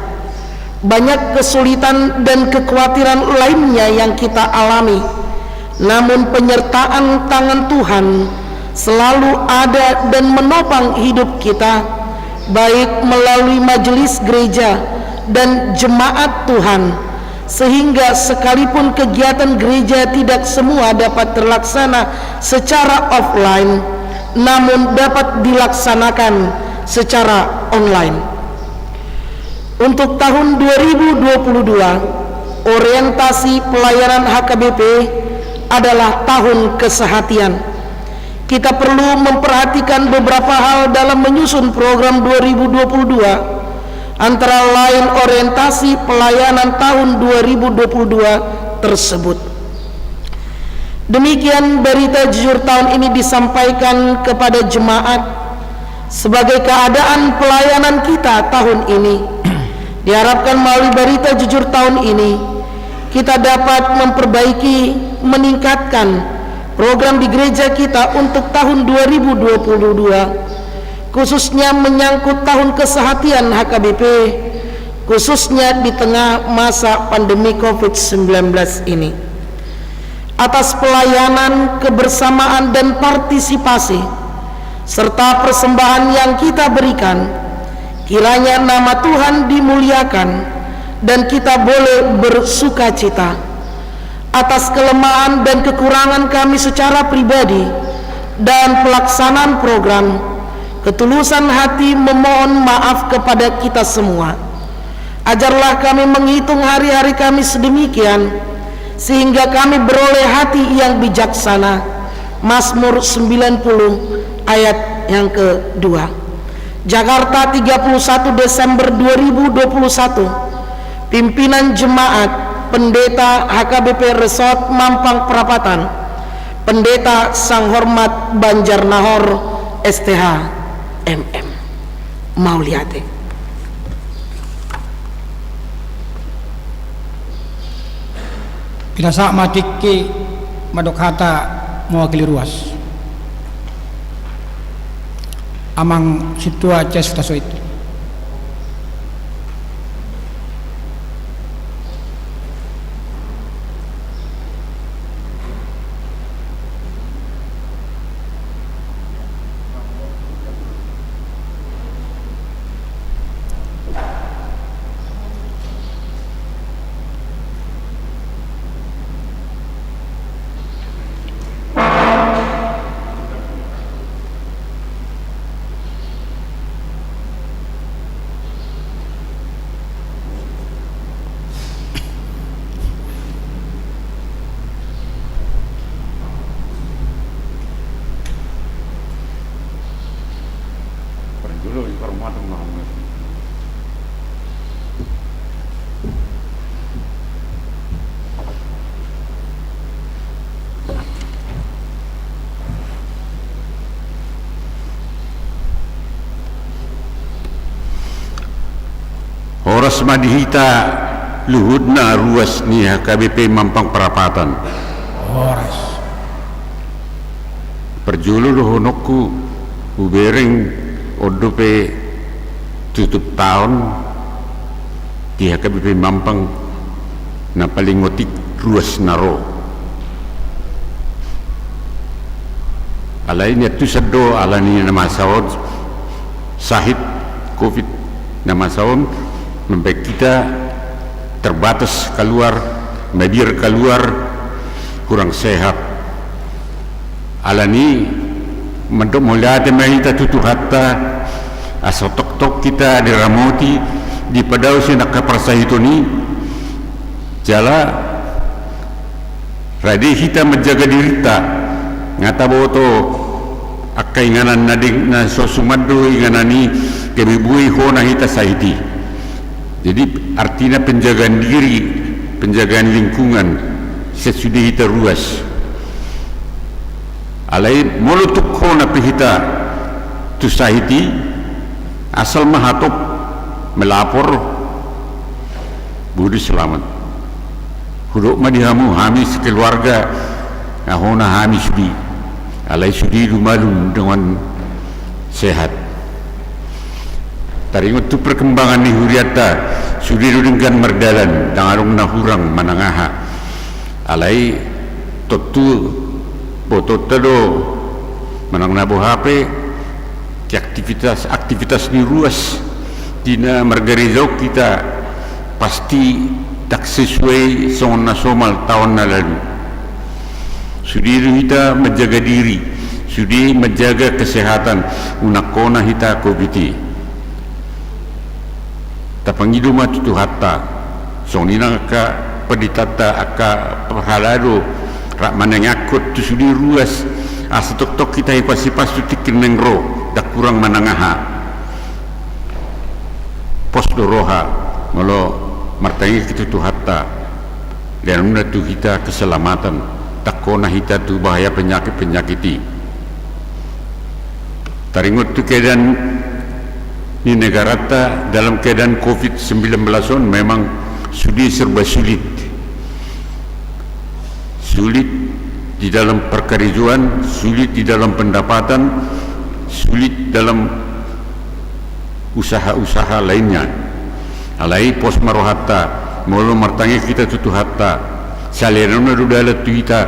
Banyak kesulitan dan kekhawatiran lainnya yang kita alami, namun penyertaan tangan Tuhan selalu ada dan menopang hidup kita, baik melalui majelis gereja dan jemaat Tuhan, sehingga sekalipun kegiatan gereja tidak semua dapat terlaksana secara offline, namun dapat dilaksanakan secara online. Untuk tahun dua ribu dua puluh dua, orientasi pelayanan H K B P adalah tahun kesehatian. Kita perlu memperhatikan beberapa hal dalam menyusun program dua ribu dua puluh dua, antara lain orientasi pelayanan tahun dua ribu dua puluh dua tersebut. Demikian berita jujur tahun ini disampaikan kepada jemaat sebagai keadaan pelayanan kita tahun ini. Diharapkan melalui berita jujur tahun ini, kita dapat memperbaiki, meningkatkan program di gereja kita untuk tahun dua ribu dua puluh dua, khususnya menyangkut tahun kesehatian H K B P, khususnya di tengah masa pandemi covid sembilan belas ini. Atas pelayanan, kebersamaan, dan partisipasi, serta persembahan yang kita berikan, kiranya nama Tuhan dimuliakan dan kita boleh bersukacita. Atas kelemahan dan kekurangan kami secara pribadi dan pelaksanaan program, ketulusan hati memohon maaf kepada kita semua. Ajarlah kami menghitung hari-hari kami sedemikian, sehingga kami beroleh hati yang bijaksana. Mazmur sembilan puluh ayat yang kedua. Jakarta, tiga puluh satu Desember dua ribu dua puluh satu. Pimpinan Jemaat, Pendeta H K B P Resort Mampang Perapatan, Pendeta Sanghormat Banjarnahor, S T H, M M. Mauliate. Pinasahat ma tingki mandok hata mewakili ruas. Amang Sintua Ces Tasoit. Horas ma di hita luhutna ruas ni H K B P Mampang Prapatan. Horas. Parjolo dohononku, hubereng on dope tutup taon di H K B P Mampang na paling otik ruas na ro. Alai niantusan do ala ni na masa on, sahit covid na masa on, membuat kita terbatas keluar, mabiar keluar, kurang sehat. Ala ni mandok mauliate ma hita tu Tuhanta, asa toktok hita diramoti, dipadao sian angka parsahiton i, jala rade hita manjaga dirinta, nga taboto angka inganan na deng, na so suman do inganan i, gabe boi hona hita sahit i. Jadi artina penjagaan diri, penjagaan lingkungan, sesudah hita ruas. Alai molo tung hona pe hita tu sahit i, asal ma hatop melapor, bodo selamat. Hudok ma di hamu, hami sekeluarga, nga hona hami sude. Alai sude do malum dengan sehat. Taringot tu perkembangan ni hurianta, sude do denggan mardalan, ndang adong na hurang manang aha. Alai tontu botoonta do manang na boha pe, aktivitas, aktivitas ni ruas di na margareja on hita pasti ndang sesuai songon na somal taon na lalu. Sude do hita manjaga diri, sude manjaga kesehatan, unang hona hita covid i. Tapangido ma tu Tuhanta, songon i nang angka panditanta, angka parhalado, rap manangihon tu sude ruas, asa toktok hita hipasipas tu tingki naeng ro, ndang hurang manang aha. Pos do roha, molo martangiang hita tu Tuhanta, leanonna tu hita keselamatan, ndang hona hita tu bahaya penyakit-penyakit i. Taringot tu keadaan ni negaranta dalam keadaan covid sembilan belas on memang sude serba sulit. Sulit di dalam perkarejoan, sulit di dalam pendapatan, sulit dalam usaha-usaha lainnya. Alai pos ma rohanta, molo martangiang hita tu Tuhanta, sai leanonna do dalan tu hita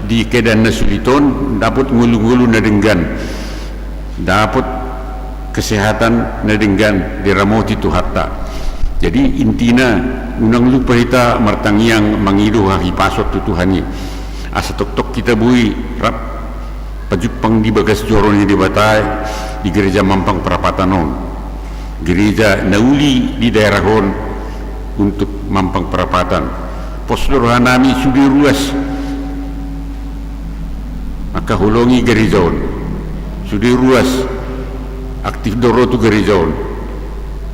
di keadaan na sulit on, dapot ngolu-ngolu na denggan, dapot kesehatan na denggan, diramoti Tuhanta. Jadi intina, unang lupa hita martangiang mangido hahipason tu Tuhan i, asa toktok hita boi rap pajumpang di bagas joro ni Debata i di Gereja Mampang Perapatan on, gereja na uli di daerah on untuk Mampang Perapatan. Pos do rohanami sude ruas angka holongi gereja on, sude ruas aktif do ro tu gereja on.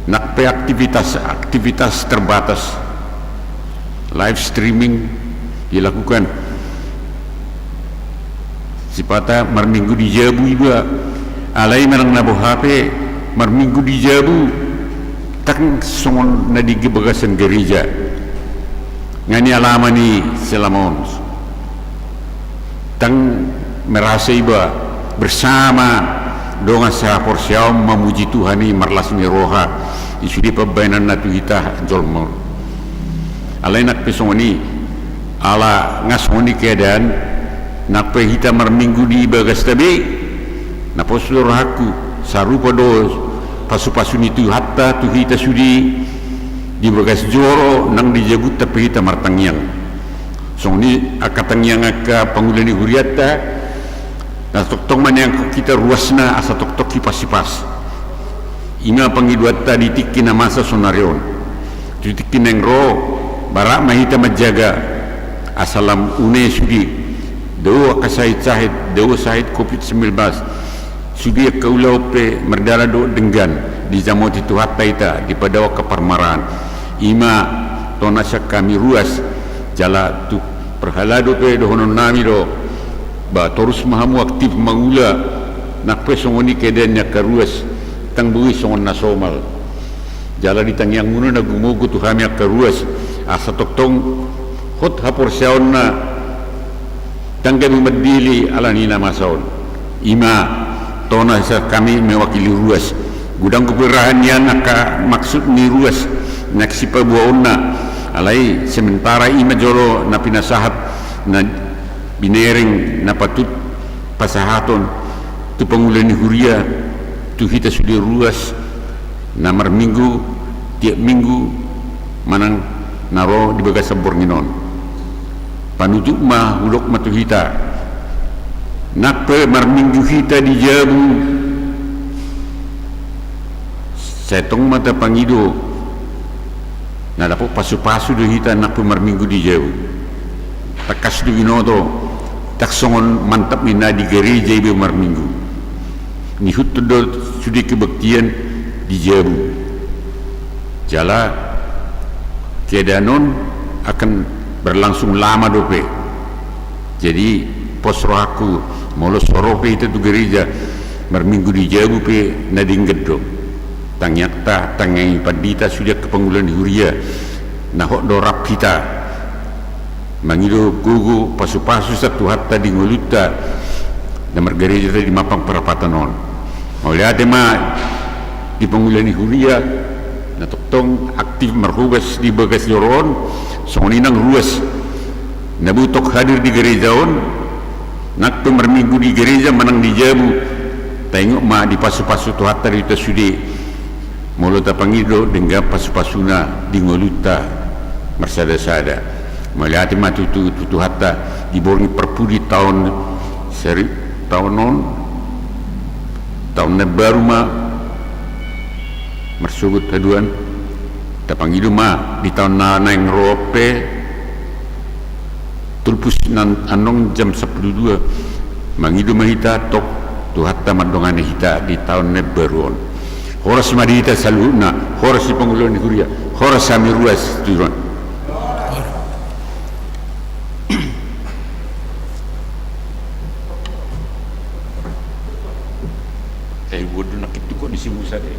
Nang pe aktivitas, aktivitas terbatas, live streaming dilakukan. Sipata marminggu di jabu iba, alai manang na boha pe marminggu di jabu, ndang songon na di bagasan gereja. Nga nialami i selama on. Ndang merasa iba bersama dongan sehaporseaon mamuji Tuhan i marlas ni roha, i sude pambahenanna tu hita jolma on. Alai nang pe songon i, ala nga songon i keadaan, nang pe hita marminggu di bagasta be, na pos do rohangku, sarupa do pasupasu ni Tuhanta tu hita sude, di bagas joro nang di jabunta pe hita martangiang. Songon i angka tangiang angka pangula ni hurianta, na tongtong ma niangkon hita ruasna asa toktok hipasipas. I ma pangidoanta di tingki na masa sonari on. Tu tingki naeng ro, barak ma hita manjaga, asa lam une sude, dao angka sahit-sahit, dao sahit covid sembilan belas, sude angka ulaon pe mardalan dohot denggan, dijamoti Tuhanta hita, dipadao angka parmaraan. I ma tona sian hami ruas, jala tu parhalado pe dohononnami do, ba torus ma hamu aktif mangula, nang pe songon i keadaan ni angka ruas, ndang boi songon na somal. Jala di tangiangmuna na gumogo tu hami angka ruas, asa tongtong hot haporseaonna, ndang gabe mandele ala ni na masa on. I ma tona, asa hami mewakili ruas. Godang pe raha nian angka maksud ni ruas na sipaboaonna, alai sementara i ma jolo na pinasahat, na binereng, na patut pasahaton tu pangula ni huria, tu hita sude ruas na marminggu tiap minggu manang na ro di bagasan borngin on. Panutup ma, hudok ma tu hita, nang pe marminggu hita di jabu, sai tong ma tapangido na dapot pasupasu do hita nang pe marminggu di jabu. Tangkas do binoto, ndang songon mantap ni na di gareja i be marminggu. Nihuthon do sude kebaktian di jabu. Jala keadaan on akan berlangsung lama dope. Jadi pos rohangku, molo so ro pe hita tu gareja marminggu di jabu pe na denggan do. Tangiangta, tangiang ni pandita, sude angka pangula ni huria, na hot do rap hita mangido gogo pasupasu sian Tuhanta di ngolunta na margareja hita di Mampang Perapatan on. Mauliate ma di pangula ni huria na tongtong aktif marhobas di bagas joro on, songon i nang ruas na boi tong hadir di gareja on, nang pe marminggu di gareja manang di jabu. Taingot ma dipasupasu Tuhanta do hita sude, molo tapangido denggan pasupasuna di ngolunta marsadasada. Mauliate ma tu, tu, tu Tuhanta di borngin parpudi taon seri-, taon on, taon na baru ma marsogot haduan. Tapangido ma di taon na naeng ro pe, tulpus nan annon jam sampulu dua, mangido ma hita tong, Tuhanta mandongani hita di taon na baru on. Horas ma di hita saluhutna, horas di pangula ni huria, horas hami ruas tu joloan. Eh, waduh, nangkin tu kondisi musa deh.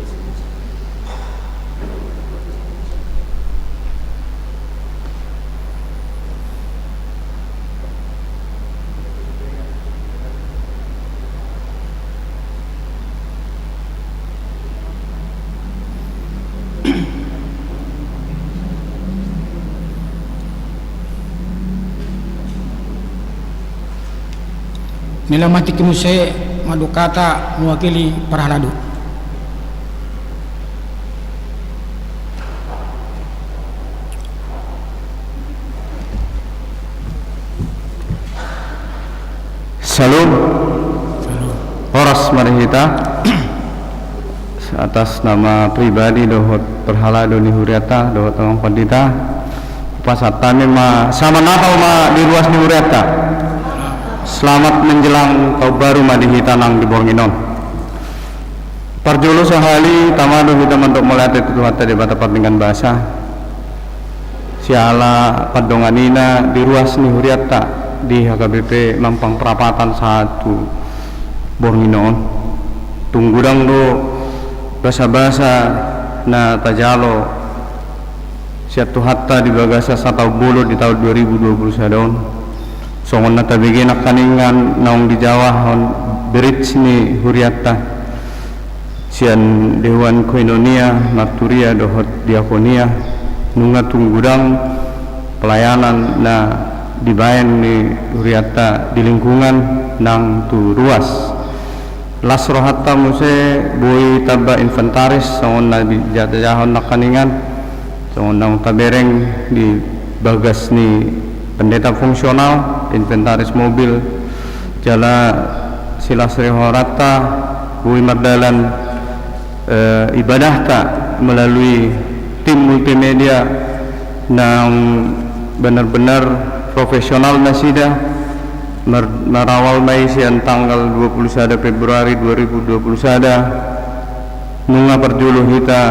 Nilamatik muse mandok hata mewakili parhalado. Salam. Horas ma di hita. Atas nama pribadi dohot parhalado ni hurianta dohot amang pandita, hupasahat hami ma selamat Natal ma di ruas ni hurianta. Selamat menjelang tahun baru ma di hita nang di borngin on. Parjolo sahali tama do hita mandok mauliate tu Tuhanta Debata pardenggan basa. Siala pandonganina di ruas ni hurianta di H K B P Mampang Prapatan sahat tu borngin on. Tung godang do basabasa na tajalo sian Tuhanta di bagasan sataon bolon di taon dua ribu dua puluh sada on. Songon na tabege nangkaningan naung dijawahon bridge ni hurianta. Sian dewan koinonia, marturia dohot diakonia, nunga tung godang pelayanan na dibaen ni hurianta di lingkungan nang tu ruas. Las rohanta muse boi tamba inventaris songon na dijajahon nangkaningan. Songon naung tabereng di bagas ni pendeta fungsional, inventaris mobil, jala silas rohanta boi mardalan, eh, ibadahta melalui tim multimedia naung benar-benar profesional nasida, mar-, marawal ma i sian tanggal dua puluh sada Februari dua ribu dua puluh sada. Nunga parjolo hita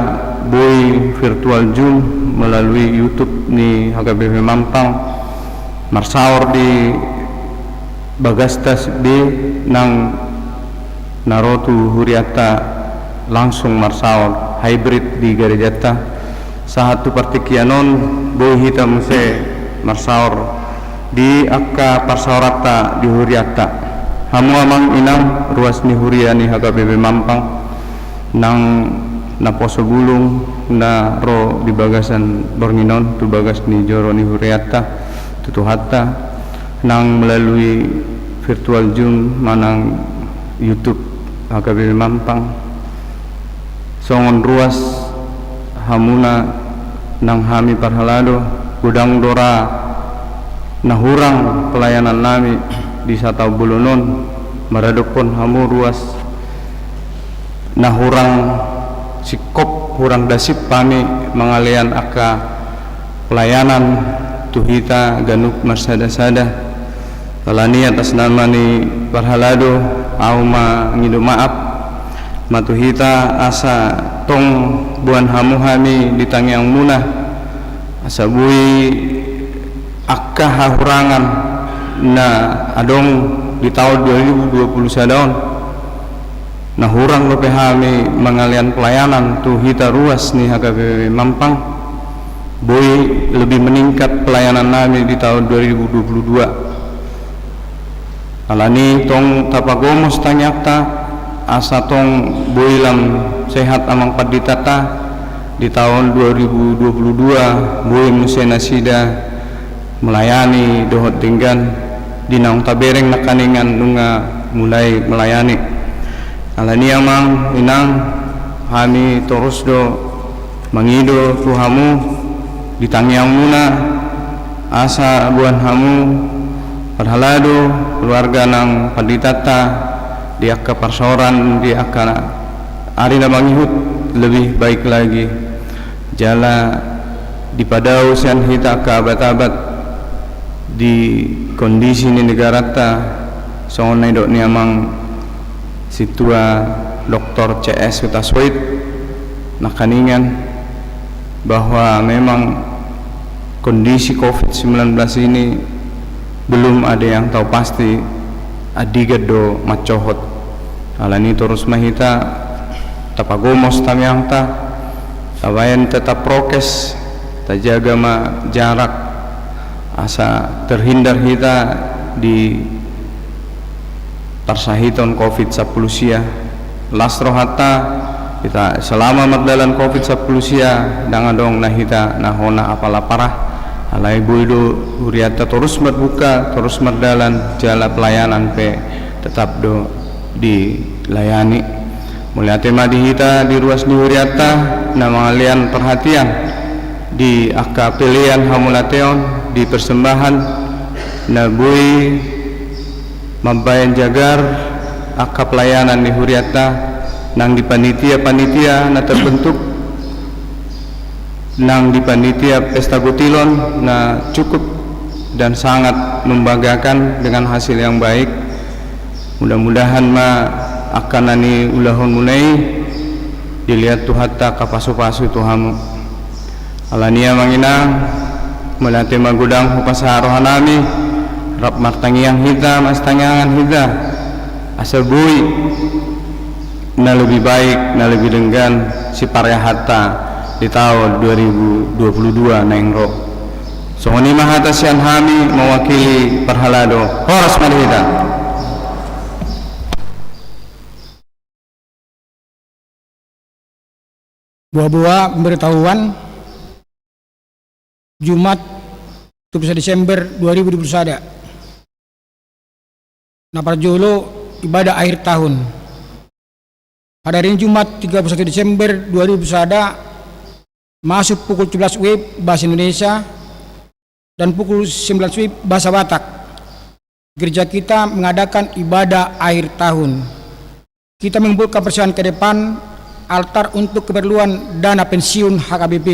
boi virtual Zoom melalui YouTube ni H K B P Mampang marsaor di bagasta be nang na ro tu hurianta langsung marsaor. hybrid di garejanta. Sahat tu partingkian on, boi hita muse marsaor di angka parsaoranta di hurianta. Hamu amang inang ruas ni huria ni H K B P Mampang, nang naposo bulung na ro di bagasan borngin on tu bagas ni joro ni hurianta, tu Tuhanta, nang melalui virtual Zoom manang YouTube H K B P Mampang. Songon ruas hamuna nang hami parhalado, godang do ra na hurang pelayanan nami di sataon bolon on, maradophon hamu ruas na hurang singkop, hurang dasip hami mangalean angka pelayanan tu hita ganup marsada-sada. Alani atas nama ni parhalado, ahu mangido maaf ma tu hita asa tong boan hamu hami di tangiangmuna, asa boi angka hahurangan na adong di taon dua ribu dua puluh sada on, na hurang dope hami mangalean pelayanan tu hita ruas ni H K B P Mampang, boi lebih meningkat pelayanan nami di taon dua ribu dua puluh dua. Alani tong tapagomos tangiangta, asa tong boi lam sehat amang panditanta, di taon dua ribu dua puluh dua boi muse nasida melayani dohot denggan di naung tabereng nangkaningan nunga mulai melayani. Alani amang inang, hami torus do mangido tu hamu di tangiangmuna, asa boan hamu parhalado, keluarga nang panditanta di angka parsaoran di angka ari na mangihut lebih baik lagi. Jala dipadao sian hita angka abat-abat di kondisi ni negaranta, songon na nidok ni amang sintua Doktor C S Hutasoit nangkaningan, bahwa memang kondisi covid sembilan belas ini belum ada yang tahu pasti, andigan do mancohot. Alani torus ma hita tapagomos tangiangta, tabaen tetap prokes, tajaga ma jarak, asa terhindar hita di parsahiton covid sampulu sia. Las rohanta, hita selama mardalan covid sampulu sia, ndang adong na hita na hona apala parah. Alai boi do hurianta torus marbuka, torus mardalan, jala pelayanan pe tetap do dilayani. Mauliate ma di hita di ruas ni hurianta na mangalean perhatian di angka pelean hamauliateon, di persembahan na boi mambaen jagar angka pelayanan ni hurianta, nang di panitia-panitia na terbentuk, nang di panitia pesta gotilon na cukup dan sangat membanggakan dengan hasil yang baik. Mudah-mudahan ma angka na niulahonmuna i dilihat Tuhanta angka pasu-pasu tu hamu. Alani i amang inang, mauliate ma godang hupasahat rohanami, rap martangiang hita, marsitangiangan hita, asa boi na lebih baik, na lebih denggan siparahata di taon dua ribu dua puluh dua naeng ro. Songon i ma hata sian hami mewakili parhalado. Horas ma di hita. Boa-boa pemberitahuan. Jumat, dua puluh satu Desember dua ribu dua puluh sada. Na parjolo, ibadah akhir tahun. Pada hari ini Jumat, tiga puluh satu Desember dua ribu dua puluh sada, masuk pukul tujuh belas W I B bahasa Indonesia dan pukul sembilan belas W I B bahasa Batak, gereja kita mengadakan ibadah akhir tahun. Kita mengumpulkan persembahan ke depan altar untuk keperluan dana pensiun H K B P.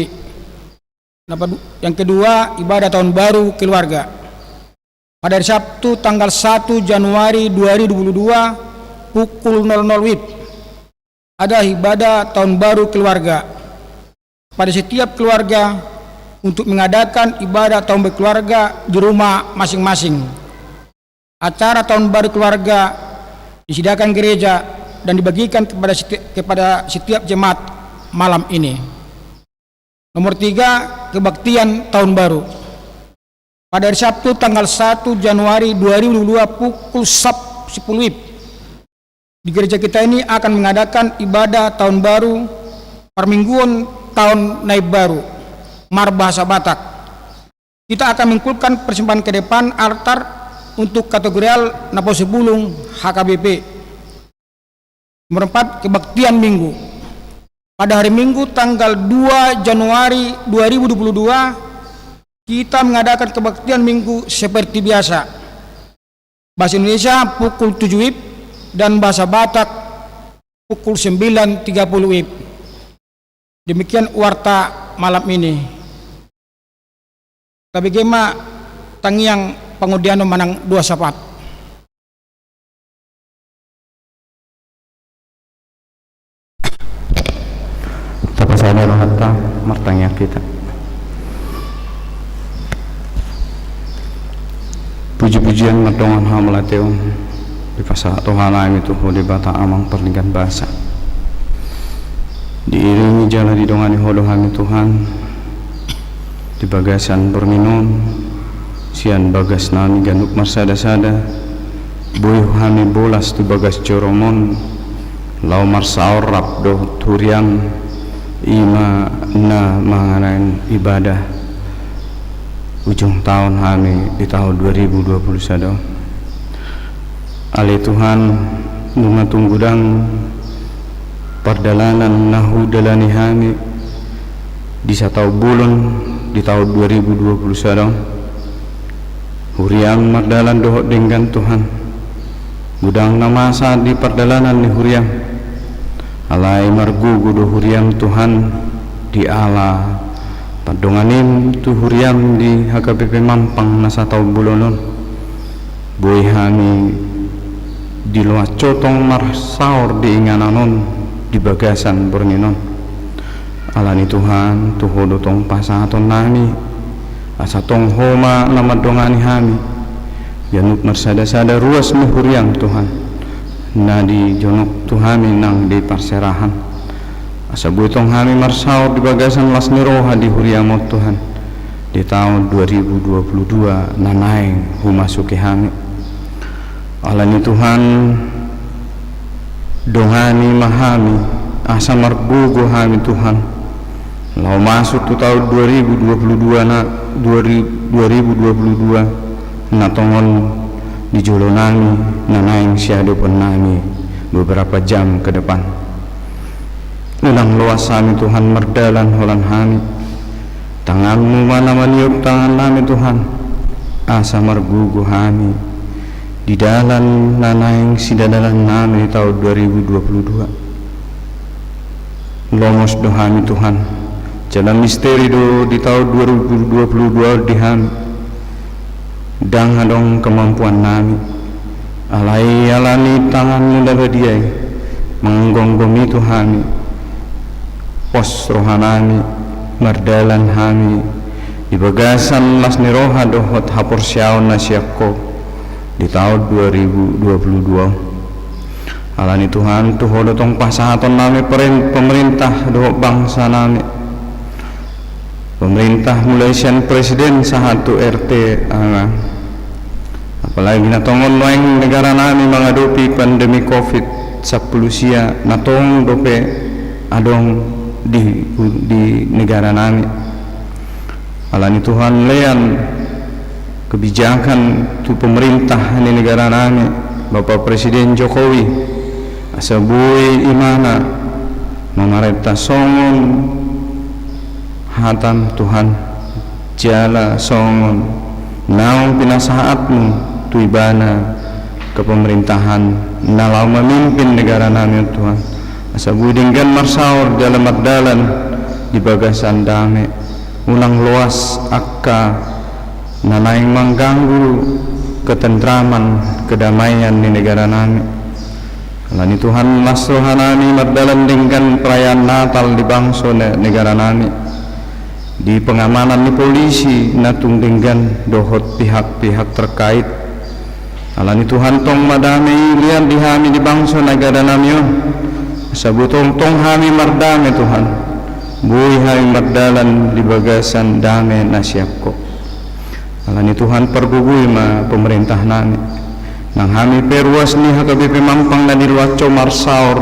Nah, padu-, yang kedua, ibadah tahun baru keluarga. Pada hari Sabtu, tanggal satu Januari dua ribu dua puluh dua, pukul nol nol W I B, ada ibadah tahun baru keluarga. Pada setiap keluarga untuk mengadakan ibadah tahun baru keluarga di rumah masing-masing. Acara tahun baru keluarga disediakan gereja dan dibagikan kepada seti-, kepada setiap jemaat malam ini. Nomor tiga, kebaktian tahun baru. Pada hari Sabtu tanggal satu Januari dua ribu dua puluh dua pukul sap-, sepuluh wib, di gereja kita ini akan mengadakan ibadah tahun baru, parmingguon tahun na imbaru, marbahasa Batak. Kita akan mengumpulkan persembahan ke depan altar untuk kategorial Naposo Bulung H K B P. Nomor empat, kebaktian Minggu. Pada hari Minggu tanggal dua Januari dua ribu dua puluh dua, kita mengadakan kebaktian Minggu seperti biasa. Bahasa Indonesia pukul tujuh wib dan bahasa Batak pukul sembilan tiga puluh wib. Demikian warta malam ini. Tabege ma tangiang pangundianon manang doa syafaat. Tapasada rohanta, martangiang hita. Puji-pujian mardongan hamauliateon dipasahat Tuhan hami tu Ho Debata Amang Pardenggan Basa. Diiringi jala didongani Ho do hami Tuhan di bagasan borngin on, sian bagas nami ganup marsada-sada, boi hami bolas tu bagas joroMon, laho marsaor rap dohot huriaM, i ma na manganan ibadah ujung taon hami di taon dua ribu dua puluh sada on. Ale Tuhan, nunga tung godang pardalanan na hudalani hami di sataon bolon di taon dua ribu dua puluh sada on. HuriaM mardalan dohot denggan Tuhan. Godang na masa di pardalanan ni huriaM. Alai margogo do huriaM Tuhan diala pandonganim tu huriaM di H K B P Mampang na sataon bolon on. Boi hami di loas Ho tong marsaor di inganan on di bagasan borngin on. Alani Tuhan, tu Ho do tong pasahaton nami, asa tong Ho ma na mandongani hami. Ganup marsada-sada ruas ni huriaM Tuhan, na dijonok tu hami nang di parserahan. Asa boi tong hami marsaor di bagasan las ni roha di huriaM on Tuhan, di taon dua ribu dua puluh dua na naeng humasuki hami. Alani Tuhan, dongani ma hami, asa margogo hami Tuhan, laho masuk tu taon dua ribu dua puluh dua na, dua ribu, dua ribu dua puluh dua na tongon di jolo nami, na naeng siadopon nami beberapa jam ke depan. Unang loas hami Tuhan mardalan holan hami. TanganMu ma na maniop tangan nami Tuhan, asa margogo hami di dalan na naeng sidadalan nami di taon dua ribu dua puluh dua. Lomos do hami Tuhan, jala misteri do di taon dua ribu dua puluh dua di hami. Ndang adong kemampuan nami, alai alani tanganMu na badia i manggomgomi tu hami. Pos roha nami, mardalan hami di bagasan las ni roha dohot haporseaon na sian Ho di taon dua ribu dua puluh dua. Alani Tuhan, tu Ho do tong pasahaton nami perin-, pemerintah dohot bangsa nami. Pemerintah mulai sian presiden sahat tu R T, ah, apalagi na tongon nuaeng negara nami mangadopi pandemi covid sampulu sia na tong dope adong di, di negara nami. Alani Tuhan, lean kebijakan tu pemerintah ni negara nami, Bapak Presiden Jokowi, asa boi ibana mamarenta songon hataM Tuhan, jala songon naung pinasahatMu tu ibana kepemerintahan na laho mamimpin negara nami on Tuhan. Asa boi denggan marsaor jala mardalan di bagasan dame. Unang loas angka na naeng mangganggu ketentraman, kedamaian ni negara nami. Alani Tuhan, las roha nami mardalan denggan perayaan Natal di bangso ne-, negara nami. Di pengamanan ni polisi na tung denggan dohot pihak-pihak terkait. Alani Tuhan, tong ma dame i lean di hami di bangso negara nami on. Asa boi tongtong hami mardame, Tuhan. Boi hami mardalan di bagasan dame na sian Ho. Alani, Tuhan, pargogoi ma pemerintah nami. Nang hami pe ruas ni H K B P Mampang na diloas Ho marsaor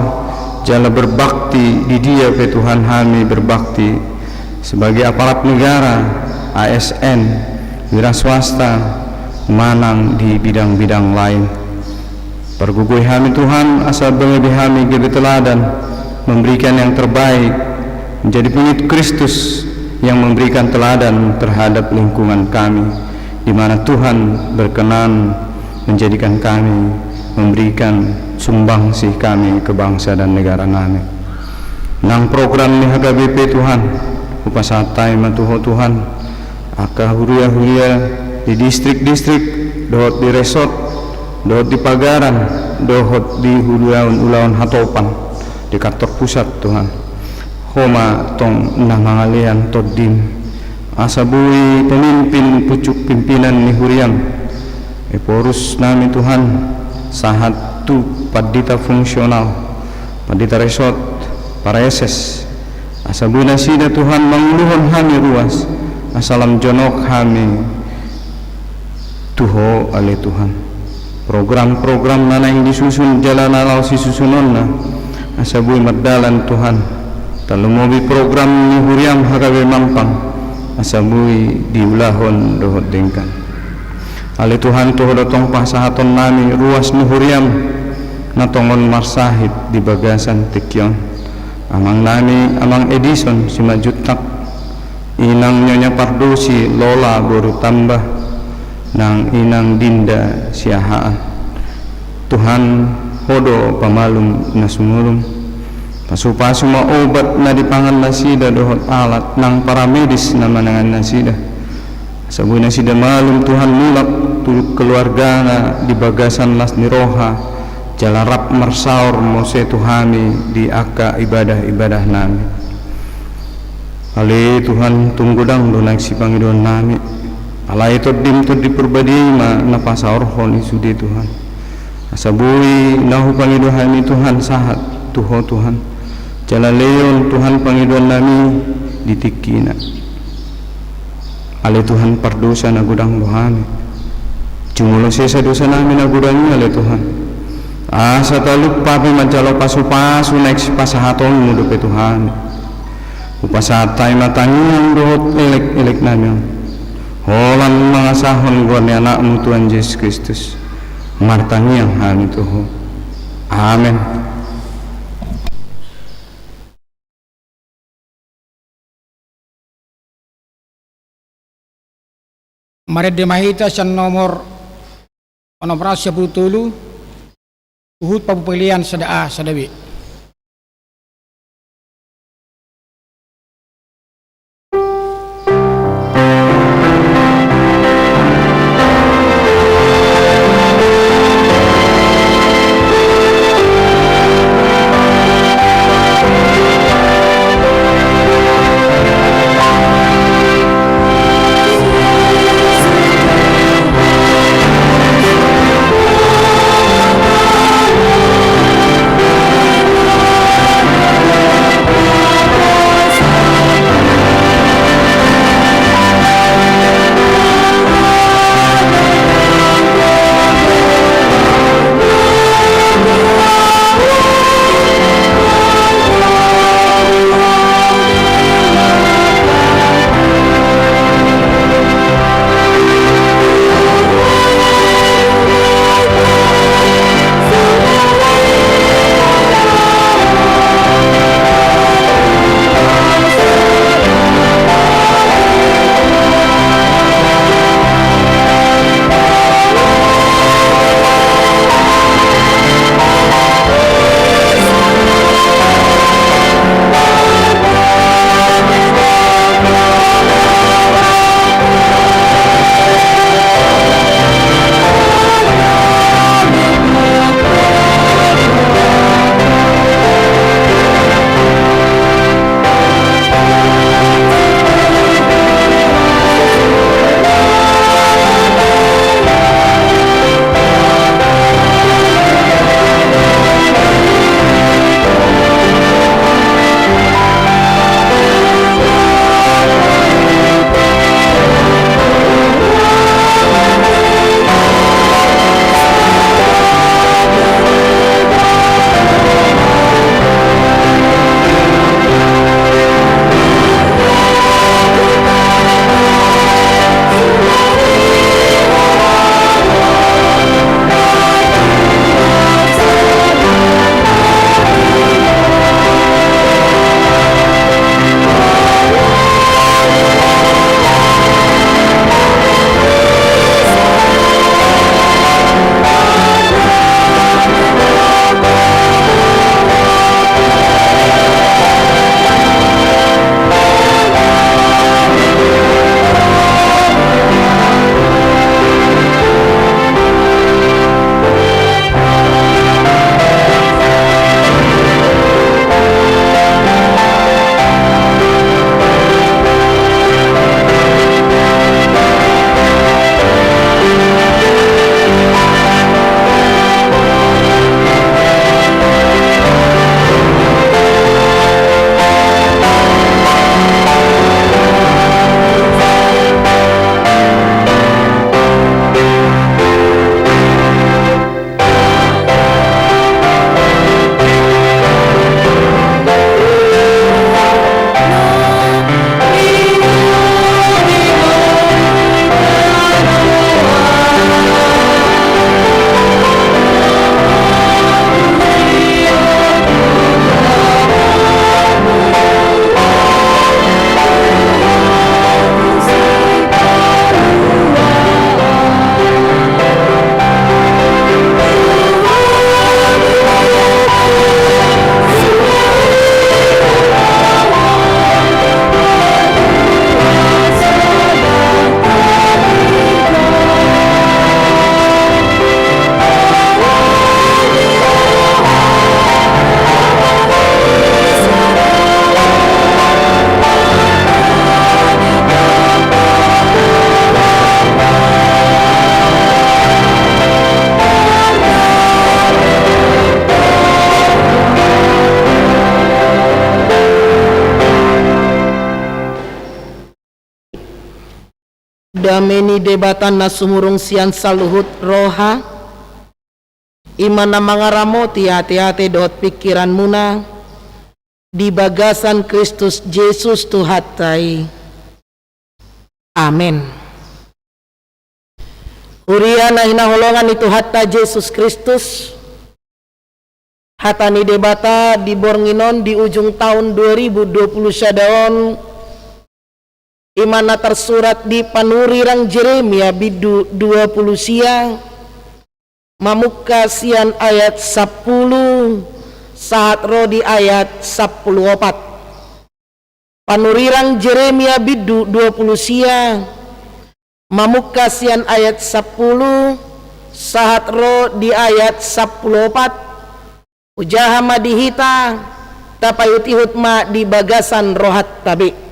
jala berbakti di dia pe, Tuhan, hami berbakti sebagai aparat negara, A S N, wira swasta, manang di bidang-bidang lain. Pargogoi hami, Tuhan, asa gabe hami gabe teladan, memberikan yang terbaik, menjadi pengikut Kristus yang memberikan teladan terhadap lingkungan kami, di mana Tuhan berkenan menjadikan kami memberikan sumbangsih kami ke bangsa dan negara nami. Nang program ni H K B P, Tuhan, hupasahat hami ma tu Ho, Tuhan, angka huria-huria di distrik-distrik, dohot di resort, dohot di pagaran, dohot di ulaon-ulaon hatopan di kantor pusat, Tuhan. Ho ma tong na mangalean Tondim, asa boi pemimpin pucuk pimpinan ni huriaM, Ephorus nami, Tuhan, sahat tu pandita fungsional, pandita resort, praeses, asa boi nasida, Tuhan, manguluhon hami ruas, asa lam jonok hami tu Ho, ale Tuhan. Program-program na naeng disusun jala na laho sisusunonna, asa boi mardalan, Tuhan. Tarlumobi program ni huriaM H K B Mampang, asa boi diulahon dohot denggan. Ale Tuhan, tu Ho do tong pasahaton nami ruas ni huriaM na tongon marsahit di bagasan tingki on. Amang nami, Amang Edison Simanjuntak, Inang Nyonya Pardosi Lola boru Tamba, nang Inang Dinda Siahaan. Tuhan, Ho do pamalum na sumurung. Pasu-pasu ma obat na dipangan nasida dohot alat nang paramedis na manangani nasida. Asa boi nasida malum, Tuhan, mulak tu keluargana di bagasan las ni roha, jala rap marsaor muse tu hami di angka ibadah-ibadah nami. Ale Tuhan, tung godang do naeng sipangidoan nami. Alai TondiM, Tondi Porbadia i ma na pasaorhon i sude, Tuhan. Asa boi na hupangido hami, Tuhan, sahat tu Ho, Tuhan. Jala lehon, Tuhan, pangidoan nami di tingkina. Ale Tuhan, pardosa na godang do hami. Jumolo sesa dosa nami na godang i, ale Tuhan. Asa talup hami manjalo pasu-pasu naeng sipasahatonMu dope tu hami. Hupasahat hami ma tangiang dohot elek-elek nami on, holan mangasahon goar ni AnakMu Tuhan Jesus Kristus, martangiang hami tu Ho. Amen. Marende ma hita sian nomor onom ratus sia pulu tolu, huhut pamupalian sada A, sada B. Dame ni Debata na sumurung sian saluhut roha, i ma na mangaramoti ateate dohot pingkiranmuna di bagasan Kristus Jesus Tuhanta i. Amen. Huria na hinaholongan ni Tuhanta Jesus Kristus, hata ni Debata di borngin on, di ujung taon dua ribu dua puluh sada on, i ma na tarsurat di panurirang Jeremia bindu dua puluh sia, mamungka sian ayat sampulu sahat ro di ayat sampulu opat. Panurirang Jeremia bindu dua puluh sia, mamungka sian ayat sampulu sahat ro di ayat sampulu opat. Hujaha ma di hita, tapaihutihut ma di bagasan rohanta be.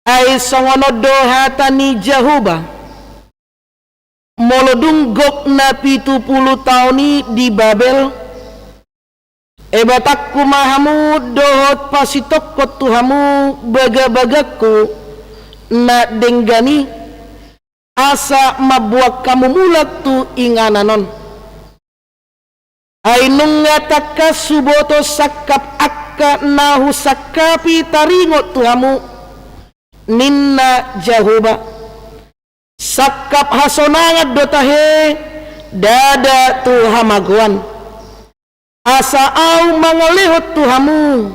Ai songon on do hata ni Jahowa: Molo dung gok na pitu pulu taon i di Babel, ebatanku ma hamu dohot pasitongkon tu hamu bagabagangku na denggan i, asa mamboan hamu mulak tu inganan on. Ai nunga tangkas huboto sangkap angka na husangkapi taringot tu hamu, ninna Jahowa. Sangkap hasonangan do tahe, ndada tu hamagoan. Asa ahu mangalehon tu hamu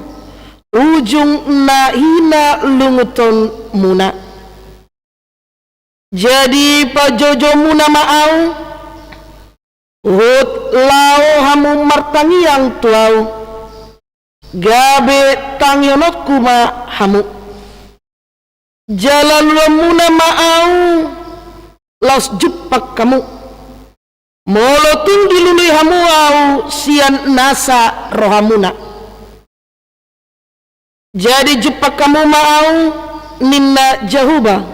ujung na hinalungunhonmuna. Jadi pajojomuna ma ahu, huhut laho hamu martangiang tu ahu, gabe tangihononku ma hamu. Jala luluanmuna ma ahu, laos jumpang hamu, molo tung dilului hamu ahu sian nasa rohamuna. Jadi jumpang hamu ma ahu, ninna Jahowa,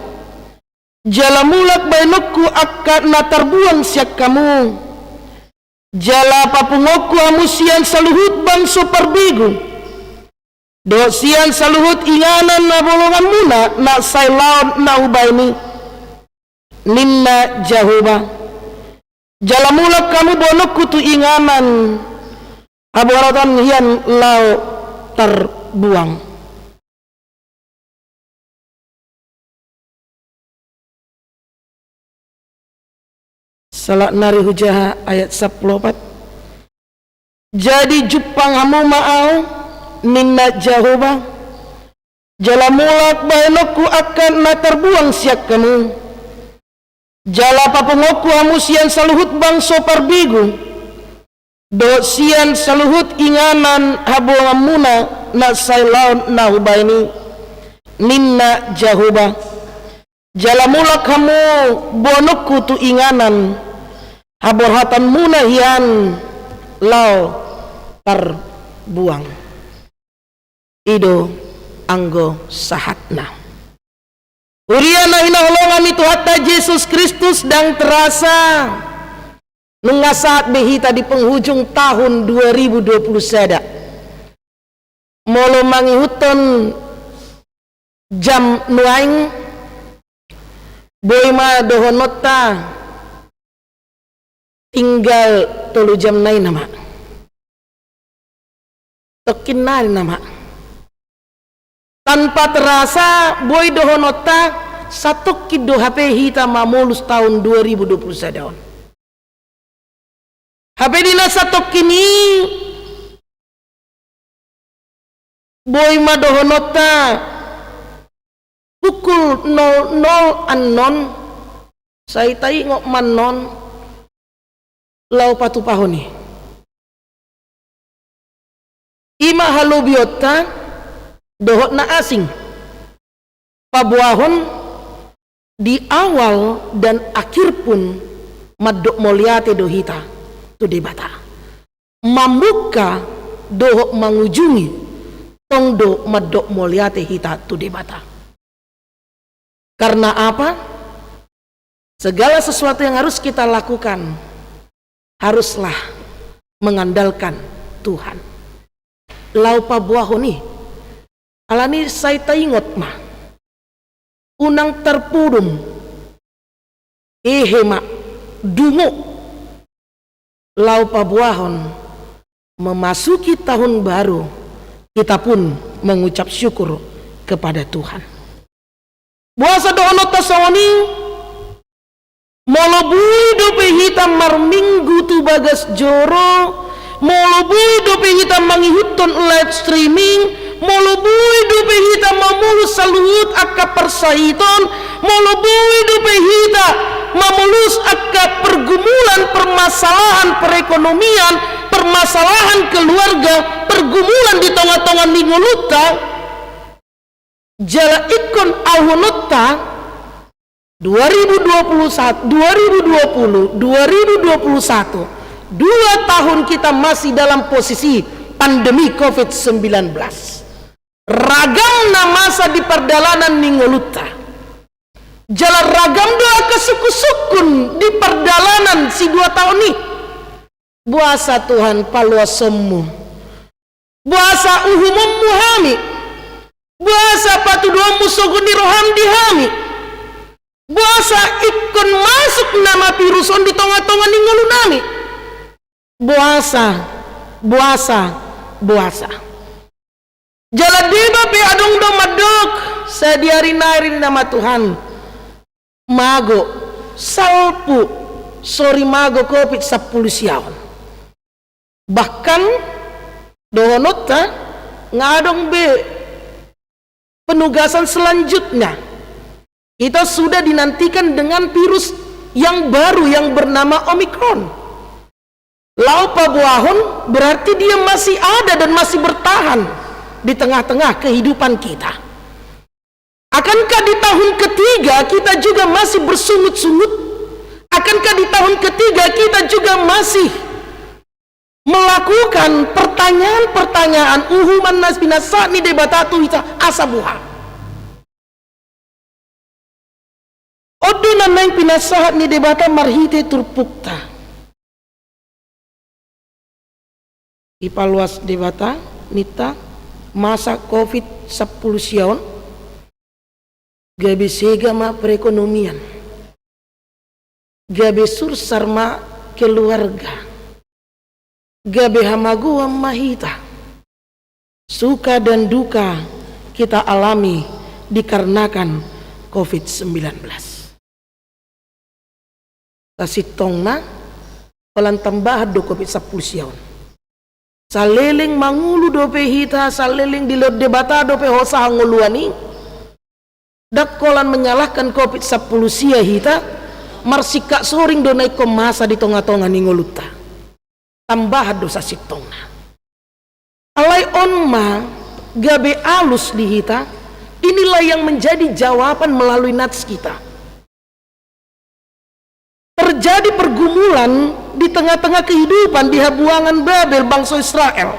jala mulak baenonku angka na tarbuang sian hamu, jala papunguonku hamu sian saluhut bangso parbegu, dohot sian saluhut inganan habolonganmuna na sai laon na hubaen i, ninna Jahowa. Jala mulak hamu boanonku tu inganan haborhaton hian laho tarbuang. Sahat nari hujaha ayat sampulu opat. Jadi jumpang hamu ma ahu, ninna Jahowa, jala mulak baenonku angka na tarbuang sian hamu, jala papunguonku hamu sian saluhut bangso parbegu, dohot sian saluhut inganan habolonganmuna na sai laon na hubaen i, ninna Jahowa. Jala mulak hamu boanonku tu inganan haborhatonmuna hian laho tarbuang. I do anggo sahatna. Huria na hinaholongan ni Tuhanta Jesus Kristus, ndang terasa nunga sahat be hita di penghujung tahun dua ribu dua puluh sada. Molo mangihuthon jam nuaeng, boi ma dohononta tinggal tolu jam nai nama. Tongkin nai nama. Tanpa terasa boi dohononta satongkin do hape hita mamolus tahun dua ribu dua puluh sada on. Hape di na satongkin i boi ma dohononta pukul nol nol annon, sai taingot ma annon laho patupahon i. I ma halobionta dohot na asing. Paboahon di awal dan akhir pun mandok mauliate do hita tu Debata. Mamungka dohot mangujungi tong do mandok mauliate hita tu Debata. Karena apa? Segala sesuatu yang harus kita lakukan haruslah mengandalkan Tuhan. Laho paboahon i. Alani sai taingot ma. unang tarpudum. Ehe ma, dungo. Laho paboahon, memasuki tahun baru, kita pun mengucap syukur kepada Tuhan. Boasa dohononta songon i? Molo boi dope hita marminggu tu bagas joro, molo boi dope hita mangihuthon live streaming, molo boi dope hita mamolus saluhut angka parsahiton, molo boi dope hita mamolus angka pergumulan, permasalahan perekonomian, permasalahan keluarga, pergumulan di tonga-tonga ni ngolunta, jala ingkon dohononta, dua ribu dua puluh satu, dua ribu dua puluh, dua ribu dua puluh satu, dua tahun kita masih dalam posisi pandemi covid sembilan belas. Ragamna masa di pardalanan ni ngolunta. Jala ragam do angka sungkun-sungkun di pardalanan sidua taon i. Boasa Tuhan paloasonmu? Boasa uhumonmu hami? Boasa patuduhonmu sogot ni roham di hami? Boasa ingkon masuk nama virus on di tonga-tonga ni ngolunami? Boasa, boasa, boasa. Jala deba pe adong do mandok, sai di ari nari nama Tuhan. Mago, salpu, sori mago covid sampulu sia on. Bahkan, dohononta, nga adong be penugasan selanjutnya. Kita sudah dinantikan dengan virus yang baru yang bernama Omicron. Laho paboahon berarti dia masih ada dan masih bertahan di tengah-tengah kehidupan kita. Akankah di tahun ketiga kita juga masih bersungut-sungut? Akankah di tahun ketiga kita juga masih melakukan pertanyaan-pertanyaan uhuman na pinasahat ni Debata tu hita asa boha? On do na naeng pinasahat ni Debata marhite turpukta. Dipaloas Debata ninta masa covid sampulu sia on, gabe sega ma perekonomian, gabe sursar ma keluarga, gabe hamagoan ma hita. Suka dan duka kita alami dikarenakan covid sembilan belas. Sasintongna, holan tambahan do covid sampulu sia on. Saleleng mangolu dope hita, saleleng dilehon Debata dope hosa hangoluan i. Ndang holan menyalahkan covid sampulu sia hita, marsingkat soring do na ingkon masa di tonga-tonga ni ngolunta. Tambahan do sasintongna. Alai on ma gabe alus di hita, inilah yang menjadi jawaban melalui nats kita. Terjadi pergumulan di tengah-tengah kehidupan di habuangan Babel bangso Israel.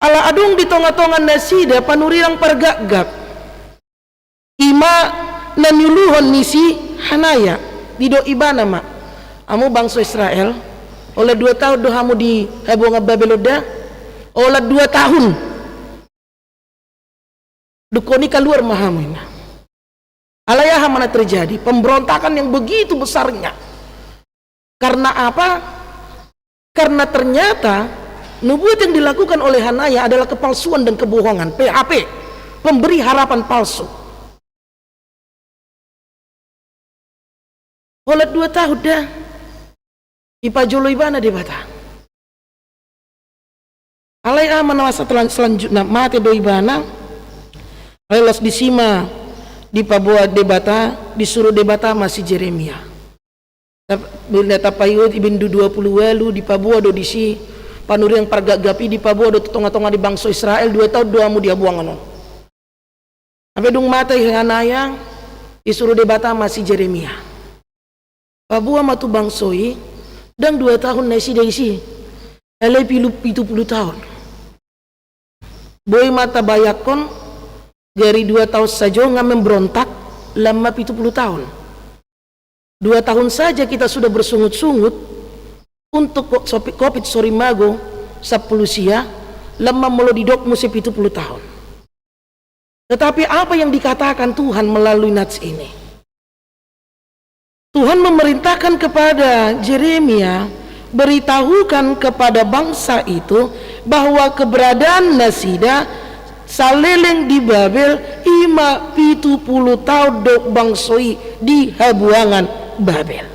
Ala adong di tonga-tonga nasida panurirang pargapgap. I ma na niuluhon ni si Hanaya, didok ibana ma, hamu bangso Israel, holan dua taon do hamu di habuangan Babel on da? Holan dua tahun. Dungkon i kaluar ma hamu, ninna. Alai aha ma na terjadi? Pemberontakan yang begitu besarnya. Karena apa? Karena ternyata nubuat yang dilakukan oleh Hanaya adalah kepalsuan dan kebohongan, P H P, pemberi harapan palsu. Holan dua taon da dipajolo ibana Debata. Alai aha ma na masa telan-, selanjutna, mate do ibana. Alai laos disi ma dipaboa Debata, disuru Debata ma si Jeremia. Tap-, bila tapaihut i bindu dua puluh ualu, dipaboa do disi, panurirang pargapgap i dipaboa do tu tonga-tonga ni bangso Israel, dua taon do hamu di habuangan on. Hape dung mate Hanaya, disuru Debata ma si Jeremia. Paboa ma tu bangso i, ndang dua taon nasida disi. Alai pilu-, pitu pulu taon. Boi ma tabayangkon, gari dua taon sajo nga memberontak, lam ma pitu pulu taon. Dua tahun saja kita sudah bersungut-sungut untuk ko-, sopi-, covid sori mago sampulu sia, lam ma molo didok muse pitu pulu taon. Tetapi apa yang dikatakan Tuhan melalui nats ini? Tuhan memerintahkan kepada Jeremia, "Beritahukan kepada bangsa itu bahwa keberadaan nasida saleleng di Babel i ma pitu pulu taon do bangso i di habuangan Babel."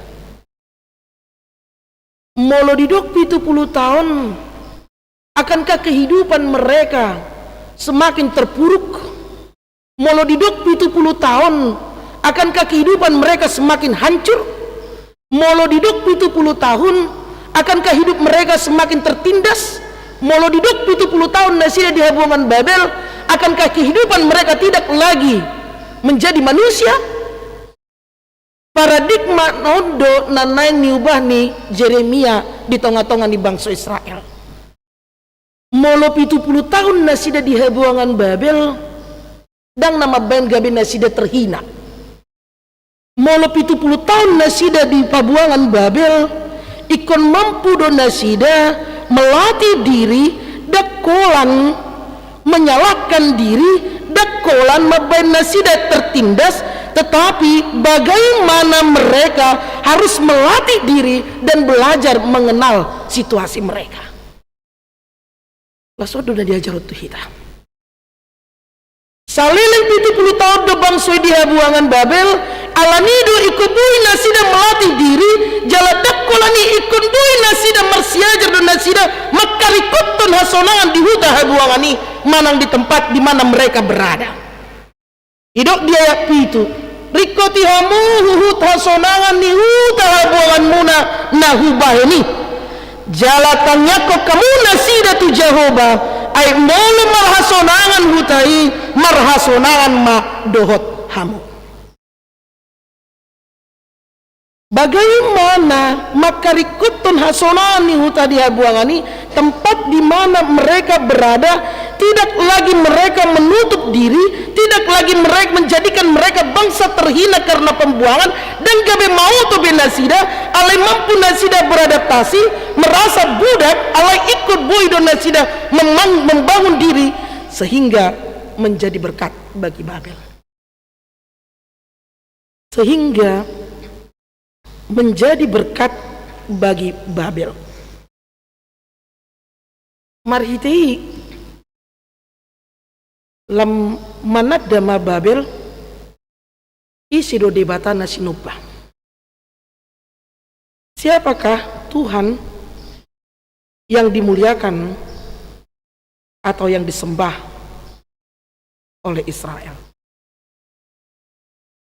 Molo didok pitu pulu taon, akankah kehidupan mereka semakin terpuruk? Molo didok pitu pulu taon, akankah kehidupan mereka semakin hancur? Molo didok pitu pulu tahun, akankah hidup mereka semakin tertindas? Molo didok pitu pulu taon nasida di habuangan Babel, akankah kehidupan mereka tidak lagi menjadi manusia? Paradigma on do na naeng niubah ni Jeremia di tonga-tonga ni bangso Israel. Molo pitu pulu taon nasida di habuangan Babel, ndang na mambaen gabe nasida terhina. Molo pitu pulu taon nasida di habuangan Babel, ingkon mampu do nasida melatih diri, ndang holan menyalahkan diri, ndang holan mambaen nasida tertindas, tetapi bagaimana mereka harus melatih diri dan belajar mengenal situasi mereka. Las on do na diajarhon tu hita. Saleleng pitu pulu taon do bangso i di habuangan Babel, alani do ingkon boi nasida melatih diri, jala ndang holan i ingkon boi nasida marsiajar do nasida mangkaringkothon hasonangan di huta habuangan i, manang di tempat di mana mereka berada. Didok di ayat pitu, "Ringkoti hamu huhut hasonangan ni huta habuanganmuna na hubahen i. Jala tangiangkon hamu nasida tu Jahowa, ai molo marhasonangan huta i, marhasonangan ma dohot hamu." Bagaimana mangkaringkothon hasonangan ni huta di habuangan i, tempat di mana mereka berada, tidak lagi mereka menutup diri, tidak lagi mereka menjadikan mereka bangsa terhina karena pembuangan, dan gabe maoto be nasida, alai mampu nasida beradaptasi, merasa budak, alai ingkon boi do nasida memang-, membangun diri, sehingga menjadi berkat bagi Babel. Sehingga menjadi berkat bagi Babel. Marhite i lam mananda ma Babel, ise do Debata na sinomba? Siapakah Tuhan yang dimuliakan atau yang disembah oleh Israel?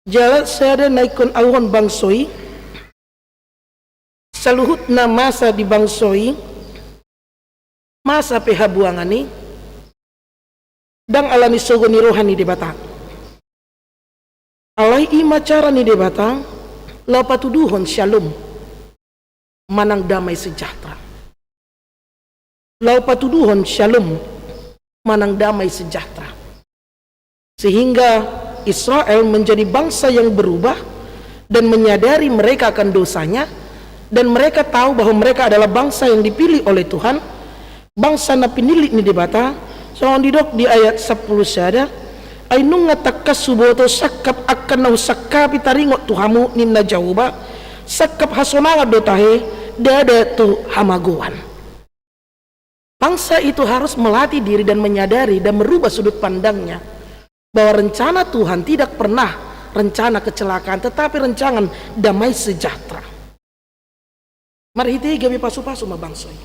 Jala sada na ingkon auhon bangso i, saluhutna masa di bangso i, masa pe habuangan i, ndang alani sogo ni roha ni Debata. Alai i ma cara ni Debata laho patuduhon syalom manang damai sejahtera. Laho patuduhon syalom manang damai sejahtera. Sehingga Israel menjadi bangsa yang berubah dan menyadari mereka akan dosanya, dan mereka tahu bahwa mereka adalah bangsa yang dipilih oleh Tuhan, bangsa na pinillit ni Debata, songon didok di ayat sampulu sada, "Ai nunga tangkas huboto sangkap angka na husangkapi taringot tu hamu, ninna Jahowa, sangkap hasonangan do tahe, ndada tu hamagoan." Bangsa itu harus melatih diri dan menyadari dan merubah sudut pandangnya bahwa rencana Tuhan tidak pernah rencana kecelakaan, tetapi rencana damai sejahtera. Marhite i gabe pasupasu ma bangso i.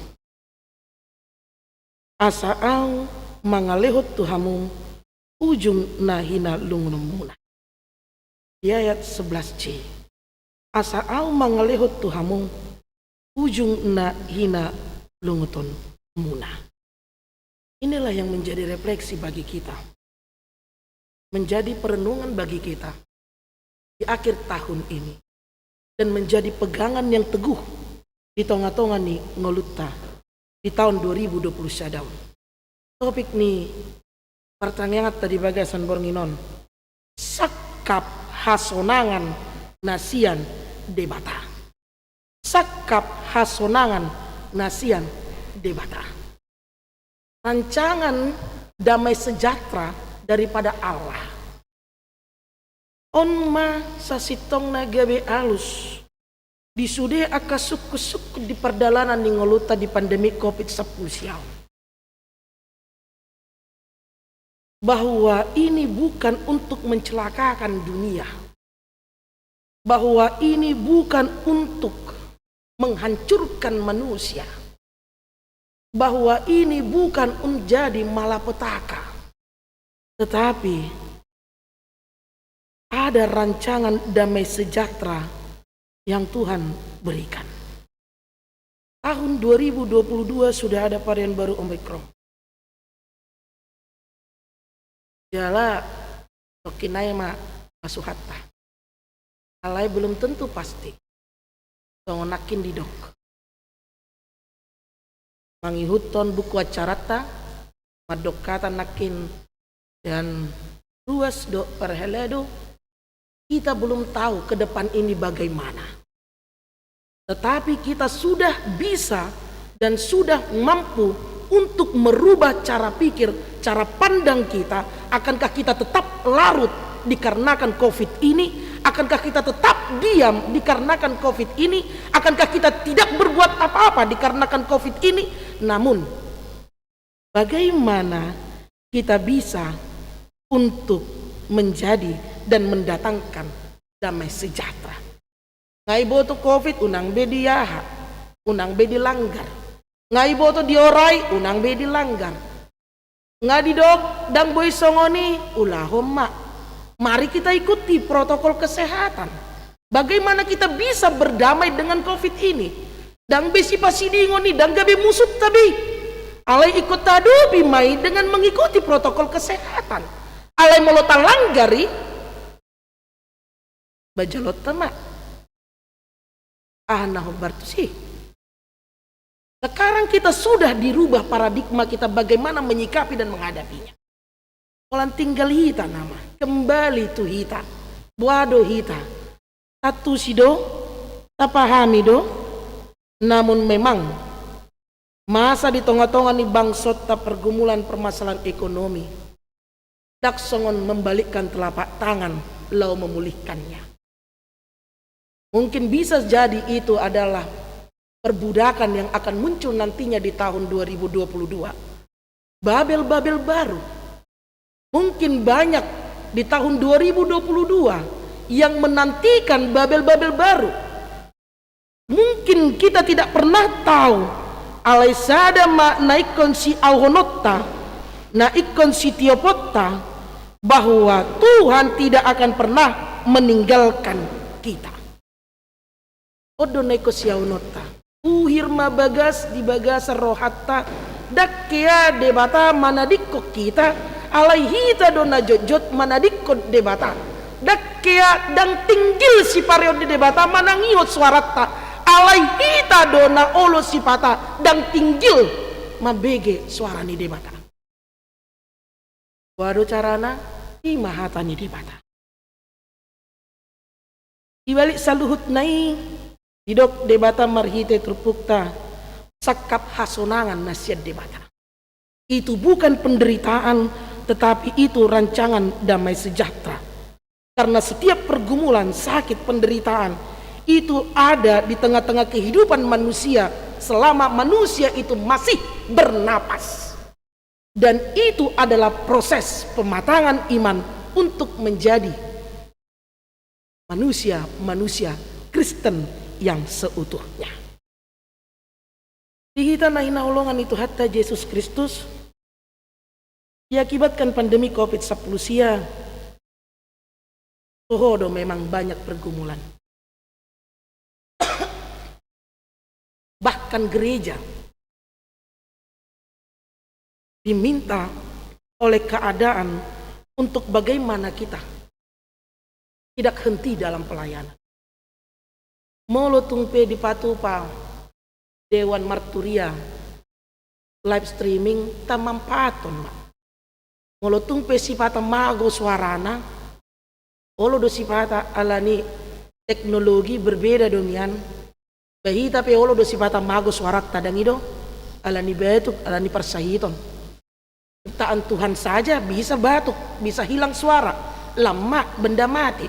Asa ahu mangalehon tu hamu ujung na hinalungunonmuna. Di ayat sebelas C. Asa ahu mangalehon tu hamu ujung na hinalungutonmuna. Inilah yang menjadi refleksi bagi kita, menjadi perenungan bagi kita di akhir tahun ini, dan menjadi pegangan yang teguh di tonga-tonga ni ngolunta di taon dua ribu dua puluh sada on. Topik ni partangianganta di bagasan borngin on, sangkap hasonangan na sian Debata. Sangkap hasonangan na sian Debata. Rancangan damai sejahtera daripada Allah. On ma sasintongna gabe alus di sude angka sungkun-sungkun di pardalanan ni ngolunta di pandemi covid sampulu sia on. Bahwa ini bukan untuk mencelakakan dunia, bahwa ini bukan untuk menghancurkan manusia, bahwa ini bukan menjadi malapetaka, tetapi ada rancangan damai sejahtera yang Tuhan berikan. Tahun dua ribu dua puluh dua sudah ada varian baru Omicron. Jala tokkin nai ma pasuhatta. Alai belum tentu pasti. Songon nangkin didok, mangihuthon buku acaranta, mandok hata nangkin dan ruas do parhalado, kita belum tahu ke depan ini bagaimana. Tetapi kita sudah bisa dan sudah mampu untuk merubah cara pikir, cara pandang kita. Akankah kita tetap larut dikarenakan covid ini? Akankah kita tetap diam dikarenakan covid ini? Akankah kita tidak berbuat apa-apa dikarenakan covid ini? Namun, bagaimana kita bisa untuk menjadi dan mendatangkan damai sejahtera? Nga iboto covid, unang be diaha, unang be dilanggar. Nga iboto diorai, unang be dilanggar. Nga didok ndang boi songon i, ulahon ma. Mari kita ikuti protokol kesehatan. Bagaimana kita bisa berdamai dengan covid ini? Ndang be sipasidingon i, ndang gabe musunta be i. Alai ingkon tahadopi ma i dengan mengikuti protokol kesehatan. Alai molo talanggar i, ba jaloonta ma aha na hombar tusi. Sekarang kita sudah dirubah paradigma kita bagaimana menyikapi dan menghadapinya. Holan tinggal hita nama kembali tu hita. Boha do hita? Taantusi do? Tapahami do? Namun memang masa di tonga-tonga ni bangsonta pergumulan permasalahan ekonomi, ndang songon membalikkan telapak tangan lalu memulihkannya. Mungkin bisa jadi itu adalah perbudakan yang akan muncul nantinya di tahun dua ribu dua puluh dua. Babel-babel baru. Mungkin banyak di tahun dua ribu dua puluh dua yang menantikan babel-babel baru. Mungkin kita tidak pernah tahu, alai sada ma na ingkon siauhononta, na ingkon sitioponta, bahwa Tuhan tidak akan pernah meninggalkan kita. On do na ingkon siauhononta. Uhir ma bagas di bagasan rohanta, ndang hea Debata manadingkon hita, alai hita do na jotjot manadingkon Debata. Ndang hea, ndang tinggil sipareon ni Debata manang ihot suaranta, alai hita do na olo sipata ndang tinggil mambege suara ni Debata. Boha do carana? I ma hata ni Debata. Di balik saluhutna i, didok Debata marhite turpukta, sangkap hasonangan na sian Debata. Itu bukan penderitaan, tetapi itu rancangan damai sejahtera. Karena setiap pergumulan, sakit, penderitaan, itu ada di tengah-tengah kehidupan manusia selama manusia itu masih bernapas. Dan itu adalah proses pematangan iman untuk menjadi manusia-manusia Kristen yang seutuhnya. Di hita na hinaholongan ni Tuhanta Jesus Kristus, diakibatkan pandemi covid sampulu sia, toho do memang banyak pergumulan. Bahkan gereja diminta oleh keadaan untuk bagaimana kita tidak henti dalam pelayanan. Molo tung pe dipatupa Dewan Marturia live streaming, tamanfaathon ma. Molo tung pe sipata mago suarana, olo do sipata alani teknologi berbeda do nian. Ba hita pe olo do sipata mago suaranta, ndang i do? Alani batuk, alani parsahiton. Ciptaan Tuhan saja bisa batuk, bisa hilang suara, lam ma benda mati.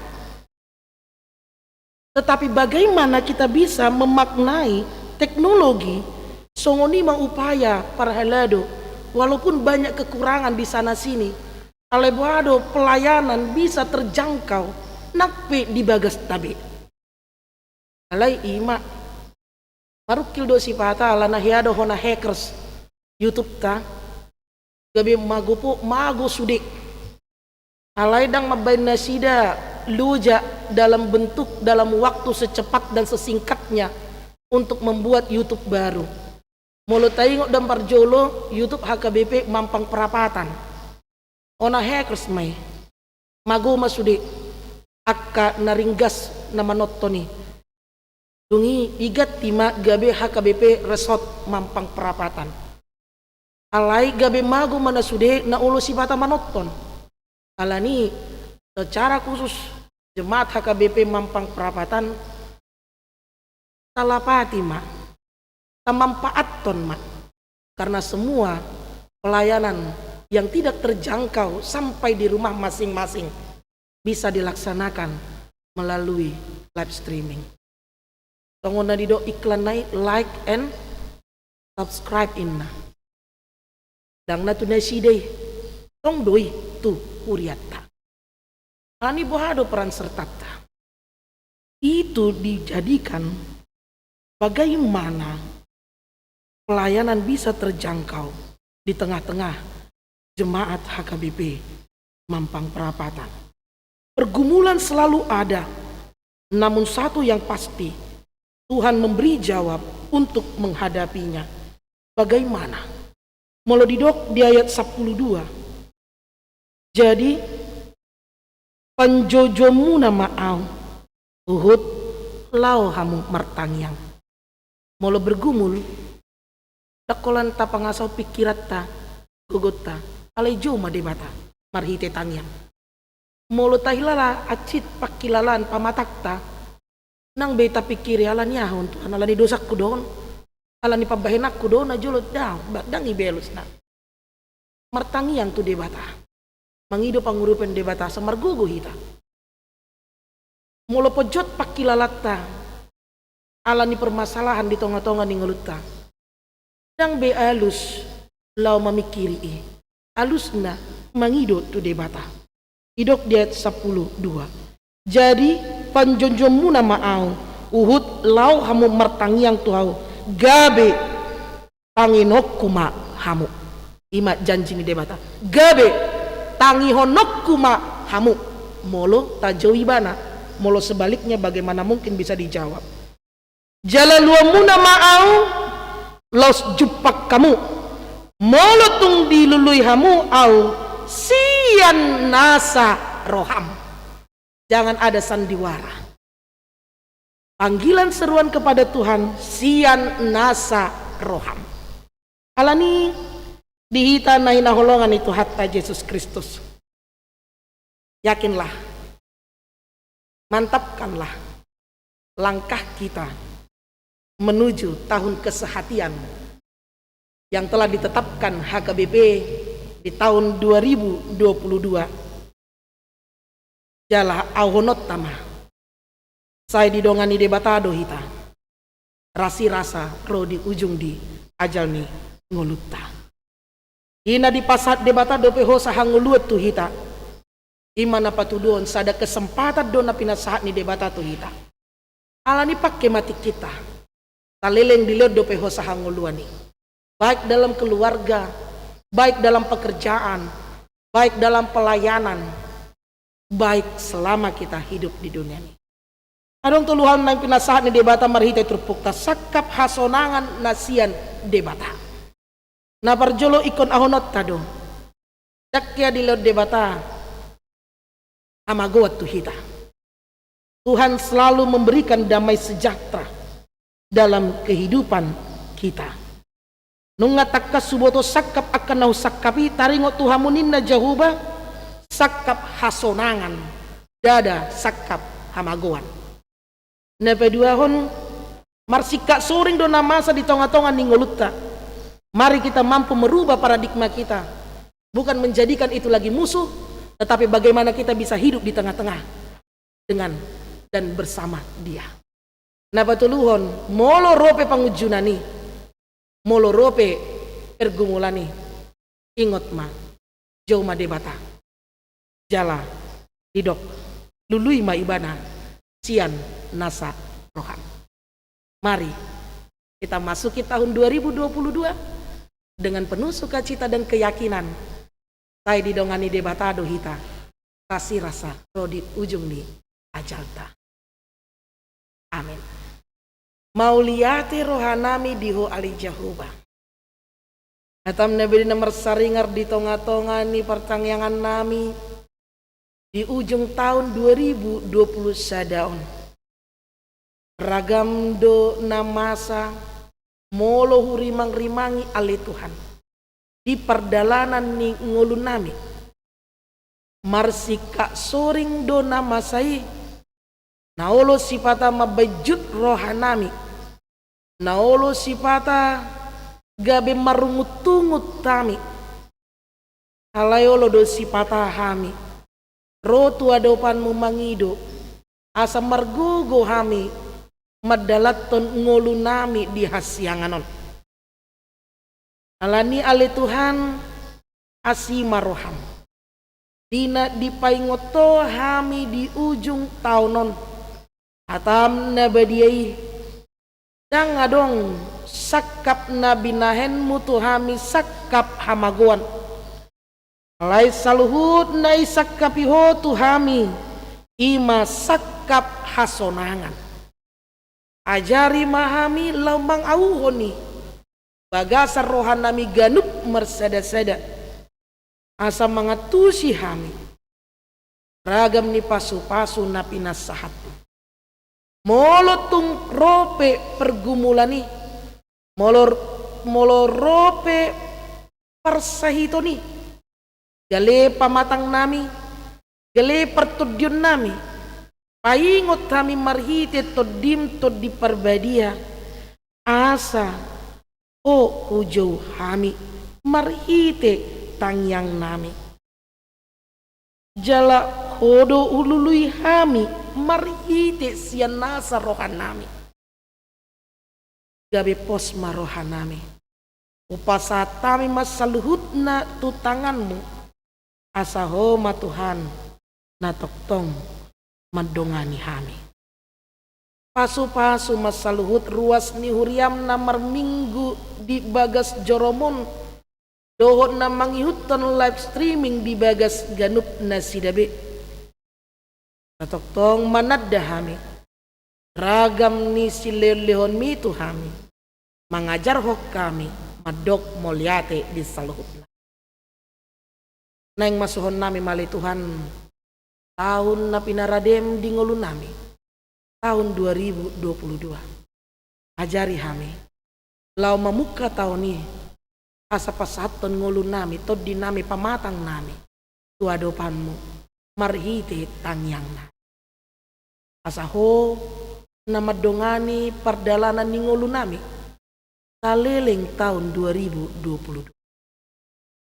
Tetapi bagaimana kita bisa memaknai teknologi songon i ma upaya parhalado, walaupun banyak kekurangan di sana sini, alai boha do pelayanan bisa terjangkau nang pe di bagasta be. Alai i ma, marungkil do sipata ala na hea do hona hackers YouTube ta, gabe mago po, mago sude. Alai ndang mambaen nasida loja dalam bentuk, dalam waktu secepat dan sesingkatnya untuk membuat YouTube baru. Molo taingot do parjolo, YouTube H K B P Mampang Prapatan, hona hackers ma i. Mago ma sude angka na ringgas na manonton i. Dung i diganti ma gabe H K B P Resort Mampang Prapatan. Alai gabe mago ma na sude na olo sipata manonton. Alani i, secara khusus jemaat H K B P Mampang Prapatan, talapati ma, tamanfaathon ma. Karena semua pelayanan yang tidak terjangkau sampai di rumah masing-masing bisa dilaksanakan melalui live streaming. Songon na didok iklan na i, like and subscribe inna. Ndang na tu nasida i, tong do i tu hurianta. Alani boha do peran sertanta? Itu dijadikan bagaimana pelayanan bisa terjangkau di tengah-tengah jemaat H K B P Mampang Prapatan. Pergumulan selalu ada, namun satu yang pasti, Tuhan memberi jawab untuk menghadapinya. Bagaimana? Molo didok di ayat sampulu dua, jadi panjojomuna ma au, huhut laho hamu martangiang. Molo bergumul, ndang holan tapangasahon pingkiranta, gogonta, alai jou ma Debata marhite tangiang. Molo tahilala hansit pangkilalaan pamatangta, ndang be tapingkiri ala ni aha on Tuhan, ala ni dosangku do on, ala ni pambahenanku do on na jolo, ndang, ba-, ndang i be alusna. Martangiang tu Debata, mangido pangurupion Debata asa margogo hita. Molo ponjot pangkilalaanta ala ni permasalahan di tonga-tonga ni ngolunta, ndang be alus laho mamingkiri i, alusna mangido tu Debata. Didok di ayat sampulu dua, jadi panjojomuna ma au, huhut laho hamu martangiang tu au, gabe tanginonku ma hamu. I ma janji ni Debata, gabe tangihononku ma hamu. Molo tajou ibana, molo sebaliknya bagaimana mungkin bisa dijawab? Jala luamuna ma au, laos jumpang hamu. Molo tung dilului hamu au sian nasa roham. Jangan ada sandiwara. Panggilan seruan kepada Tuhan sian nasa roham. Alani i, di hita na hinaholongan ni Tuhanta Jesus Kristus, yakinlah, mantapkanlah langkah kita menuju tahun kesehatian yang telah ditetapkan H K B P di tahun dua ribu dua puluh dua. Jala ahohononta ma, sai didongani Debata do hita rasirasa ro di ujung di ajal ni ngolunta. I na dipasahat Debata dope hosa hangoluan tu hita. I ma na patuduhon sada kesempatan do na pinasahat ni Debata tu hita. Alani i, pangke ma tingkinta, taleleng dilehon dope hosa hangoluan i, baik dalam keluarga, baik dalam pekerjaan, baik dalam pelayanan, baik selama kita hidup di dunia ini. Adong tolu hal naeng pinasahat ni Debata marhite turpukta, sangkap hasonangan na sian Debata. Na parjolo, ingkon ahohononta do, ndang hea dilehon Debata hamagoan tu hita. Tuhan selalu memberikan damai sejahtera dalam kehidupan kita. Nunga tangkas huboto sangkap angka na husangkap i, taringot tu hamu ninna Jahowa, sangkap hasonangan, ndada sangkap hamagoan. Na paduahon, marsingkat soring do na masa di tonga-tonga ni ngolunta. Mari kita mampu merubah paradigma kita. Bukan menjadikan itu lagi musuh, tetapi bagaimana kita bisa hidup di tengah-tengah dengan dan bersama Dia. Na patoluhon, molo ro pe pangunjunan i, molo ro pe pergumulan i, ingot ma, jou ma Debata. Jala didok, lului ma Ibana sian nasa roham. Mari kita masuki tahun dua ribu dua puluh dua dengan penuh sukacita dan keyakinan. Sai didongani Debata do hita, sasirasa ro di ujung ni ajalta. Amin. Mauliate rohanami di Ho ale Jahowa. Hatam na badia na marsaringar di tonga-tonga ni partangiangannami di ujung taon dua ribu dua puluh sada on. Ragam do na masa molo hurimang-rimangi ale Tuhan di pardalanan ni ngolunami. Marsingkat soring do na masa i, na olo sipata mambaenjut rohanami, na olo sipata gabe marungut-ungut hami. Alai olo do sipata hami ro tu adopanmu mangido, asa margogo hami mandalanhon ngolunami di hasiangan on. Alani ale Tuhan, asi ma roham. Di na dipaingot Ho hami di ujung taon on, hatam na badia i, ndang adong sangkap na binahenmu tu hami sangkap hamagoan. Alai saluhut na isangkapi Ho tu hami, i ma sangkap hasonangan. Ajari ma hami laho mangauhon i bagasan rohanami ganup marsada-sada, asa mangantusi hami ragam ni pasu-pasu na pinasahatmu. Molo tung ro pe pergumulan i, molo, molo ro pe parsahiton i, gale pamatangnami, gale partondionnami, paingot hami marhite Tondim, Tondi Parbadia, asa Ho hujou hami marhite tangiangnami. Jala Ho do hulului hami marhite sian nasa rohanami. Gabe pos ma rohanami. Hupasahat hami ma saluhutna tu tanganmu, asa Ho ma Tuhan na tongtong mandongani hami. Pasu-pasu ma saluhut ruas ni huriam na marminggu di bagas jorom on, dohot na mangihuthon live streaming di bagas ganup nasida be. Na tongtong mananda hami ragam ni silehon-lehonmi tu hami, mangajarhon hami mandok mauliate di saluhutna. Naeng masuhonnami ma ale Tuhan, taon na pinaradem di ngolunami, taon dua ribu dua puluh dua. Ajari hami laho mamungka taon i, asa pasahathon ngolunami, tondinami, pamatangnami tu adopanmu marhite tangiangnami. Asa Ho na mandongani pardalanan ni ngolunami saleleng taon dua ribu dua puluh dua.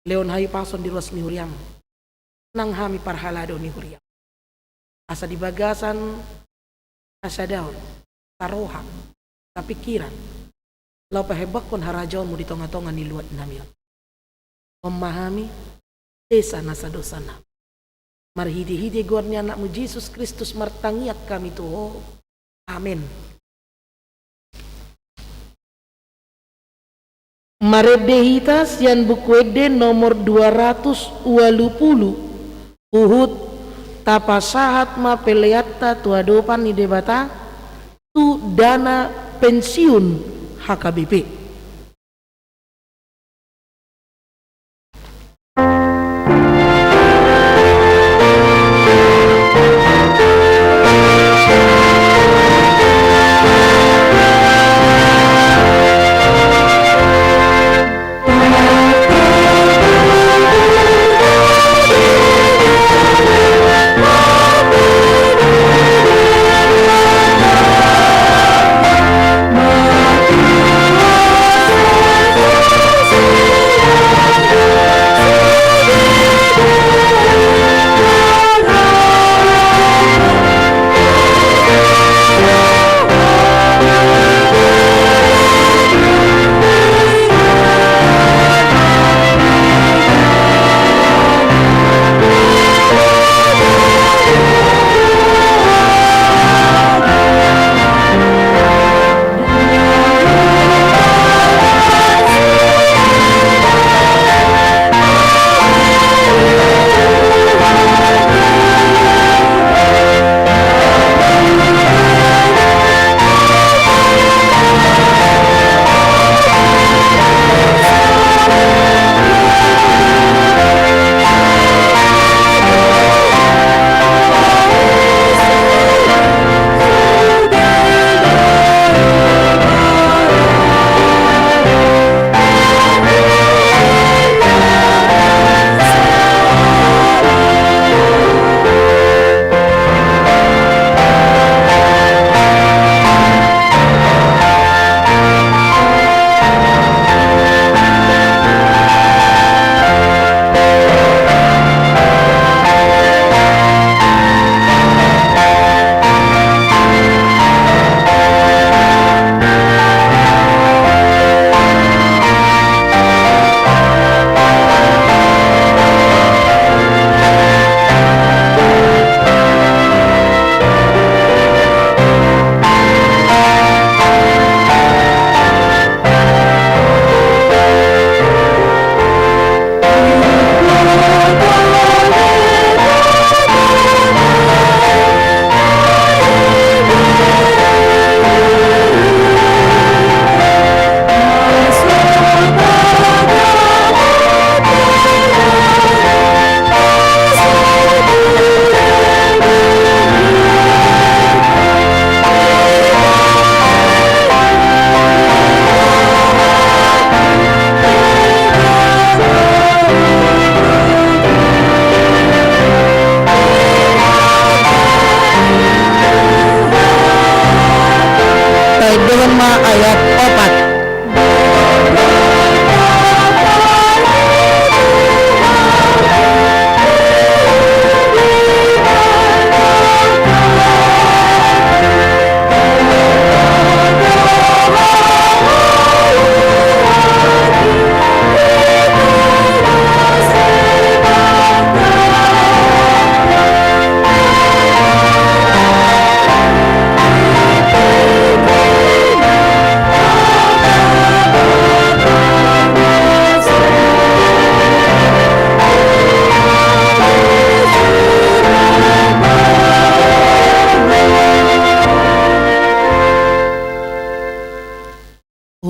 Lehon hahipason di ruas ni huriam, nang hami parhalado ni huriam. Asa di bagasan hasadaon, saroha, sapingkiran, laho pahembangkon harajaonmu di tonga-tonga ni luatnami on. On ma hami, sesa nasa dosanami. Marhite-hite goar ni Anakmu Jesus Kristus martangiang hami tu Ho. Amen. Marende hita sian Buku Ende nomor dua ratus ualu pulu, huhut tapasahat ma peleanta tu adopan ni Debata, tu dana pensiun H K B P.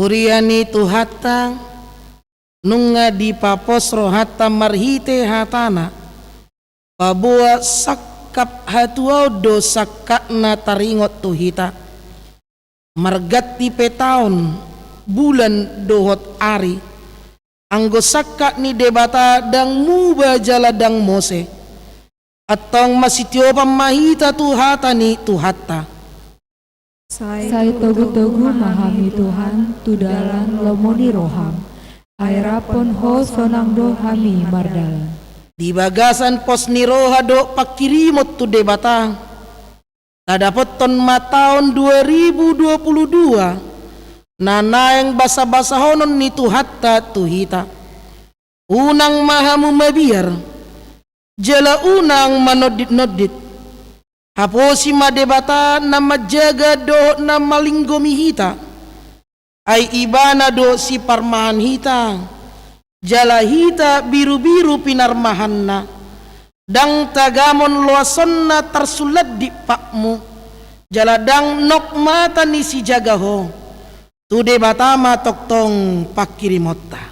Huria ni Tuhanta, nunga dipapos rohanta marhite hatana, paboa sangkap hatuaon do sangkapna taringot tu hita. Marganti pe taon, bulan dohot ari, anggo sangkap ni Debata ndang muba jala ndang mose. Antong masitiopan ma hita tu hata ni Tuhanta. Sai togutogu ma hami Tuhan tu dalan lomo ni roham. Ai raphon Ho sonang do hami mardalan. Di bagasan pos ni roha dohot pangkirimon tu Debata, tadapothon ma taon dua ribu dua puluh dua, na naeng basabasahonon ni Tuhanta tu hita. Unang ma hamu mabiar, jala unang manonditnondit. Haposi ma Debata na manjaga dohot na malinggomi hita. Ai Ibana do siparmahan hita, jala hita birubiru pinarmahanna. Ndang tagamon loasonna tarsulat dimpakmu, jala ndang nok mata ni sijaga ho. Tu Debata ma tongtong pangkirimonta.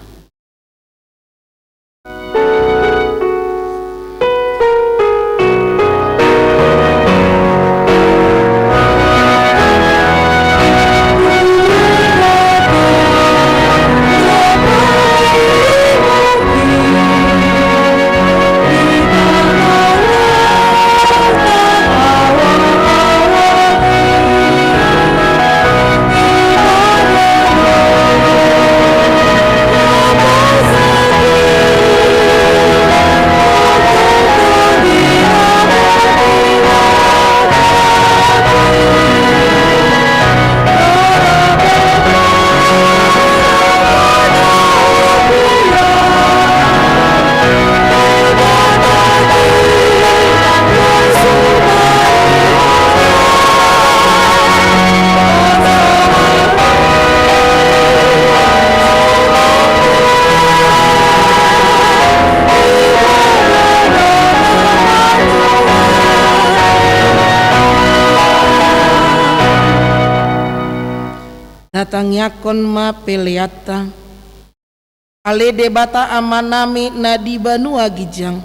Tatangiangkon ma peleanta. Ale Debata Amanami na di banua ginjang,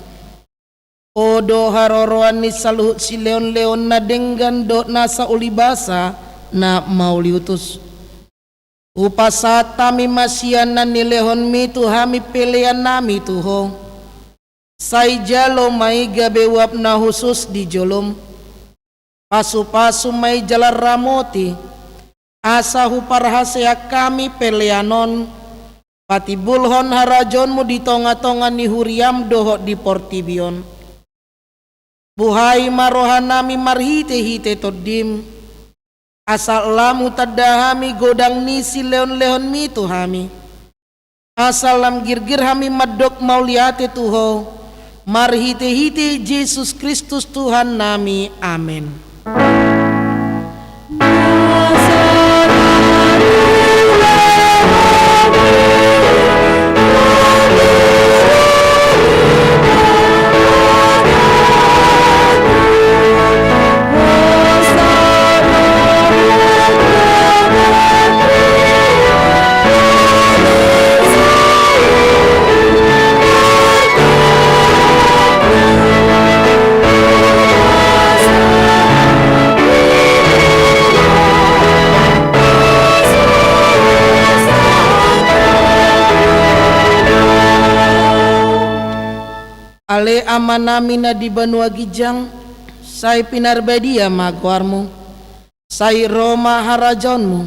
Ho do haroroan ni saluhut silehonlehon na denggan dohot nasa ulibasa na mauliutus. Hupasahat hami ma sian na nilehonmi tu hami peleannami tu Ho. Sai jalo ma i gabe uap na hushus di jolom. Pasupasu ma i jala ramoti, asa huparhaseang hami pelean on patimbulhon harajaonmu di tongatonga ni huriam dohot di portibi on. Buhai ma rohanami marhitehite Tondim, asa lam hutanda hami godang ni silehonlehonmi tu hami. Asa lam girgir hami mandok mauliate tu Ho, marhitehite Jesus Kristus Tuhannami. Amen. Ale Amanami na di banua ginjang, sai pinarbadia ma goarmu. Sai ro ma harajaonmu.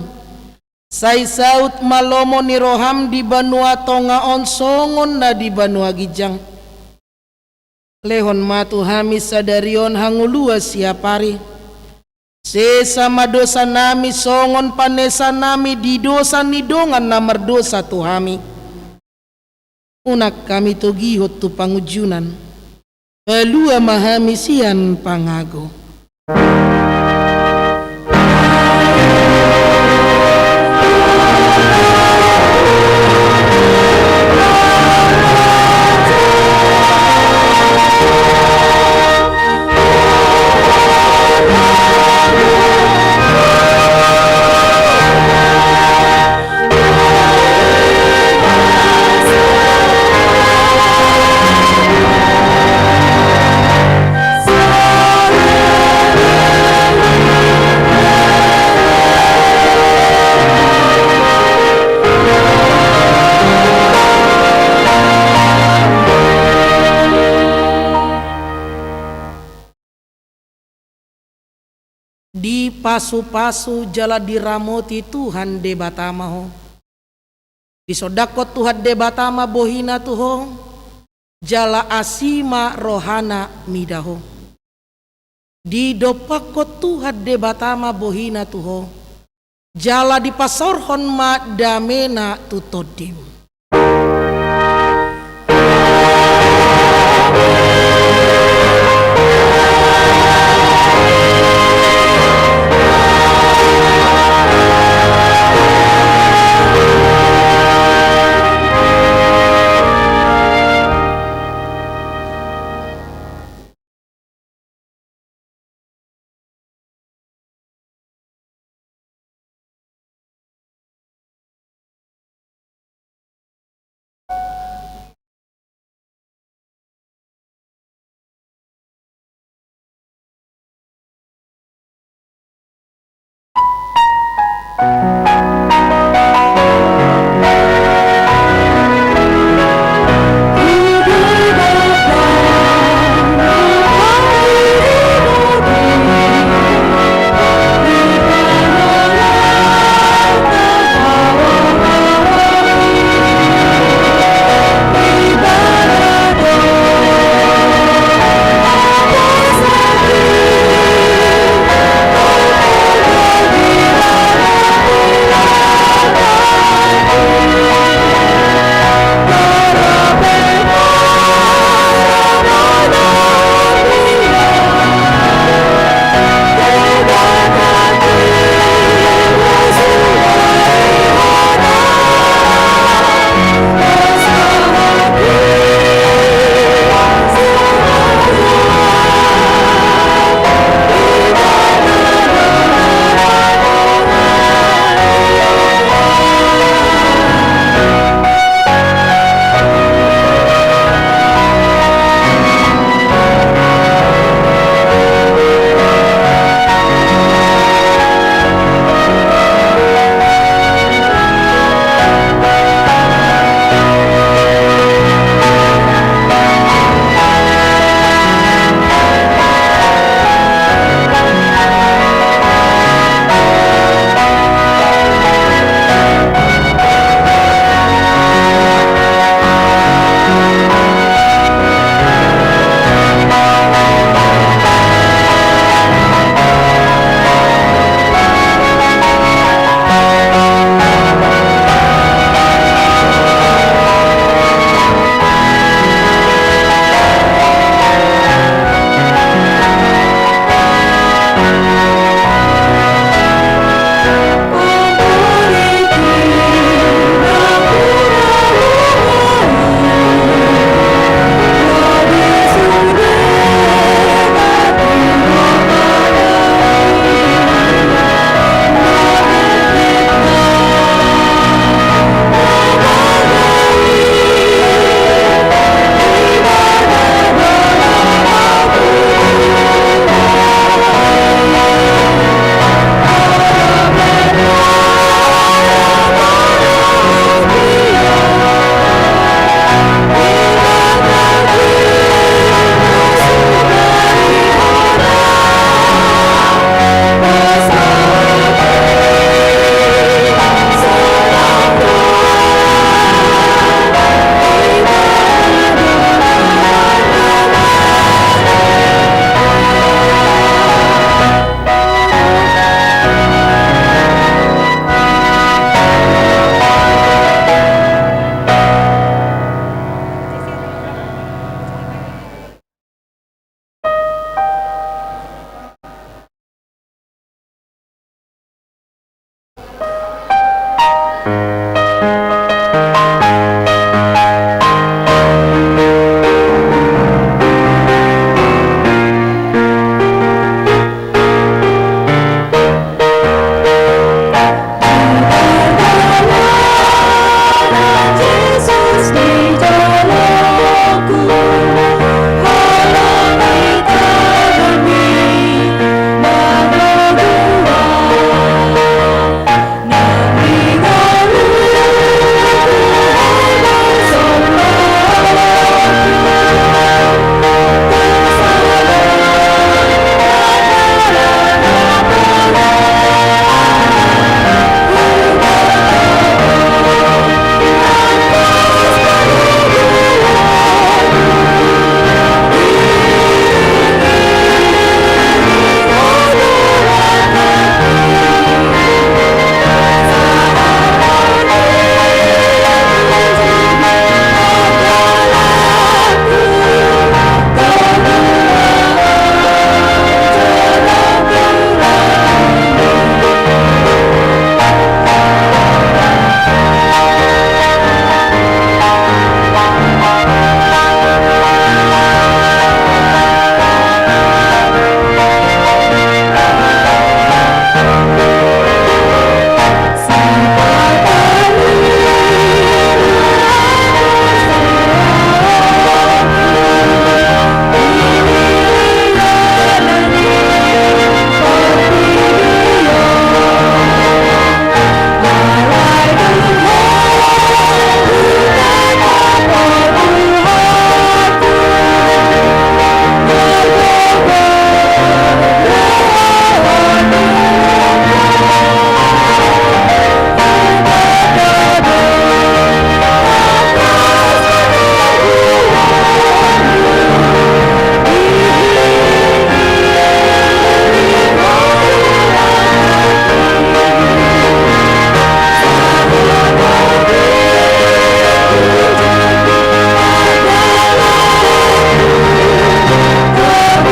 Sai saut ma lomo ni roham di banua tonga on songon na di banua ginjang. Lehon ma tu hami sadari on hangoluan siapari. Sesa ma dosanami songon panesanami di dosa ni dongan na mardosa tu hami. Unang hami togihon tu pangunjunan. Palua ma hami sian pangago. Dipasupasu jala diramoti Tuhan Debata ma ho. Disondangkon Tuhan Debata ma bohina tu ho, jala asi ma rohana mida ho. Didompakkon Tuhan Debata ma bohina tu ho, jala dipasaorhon ma damena tu tondim.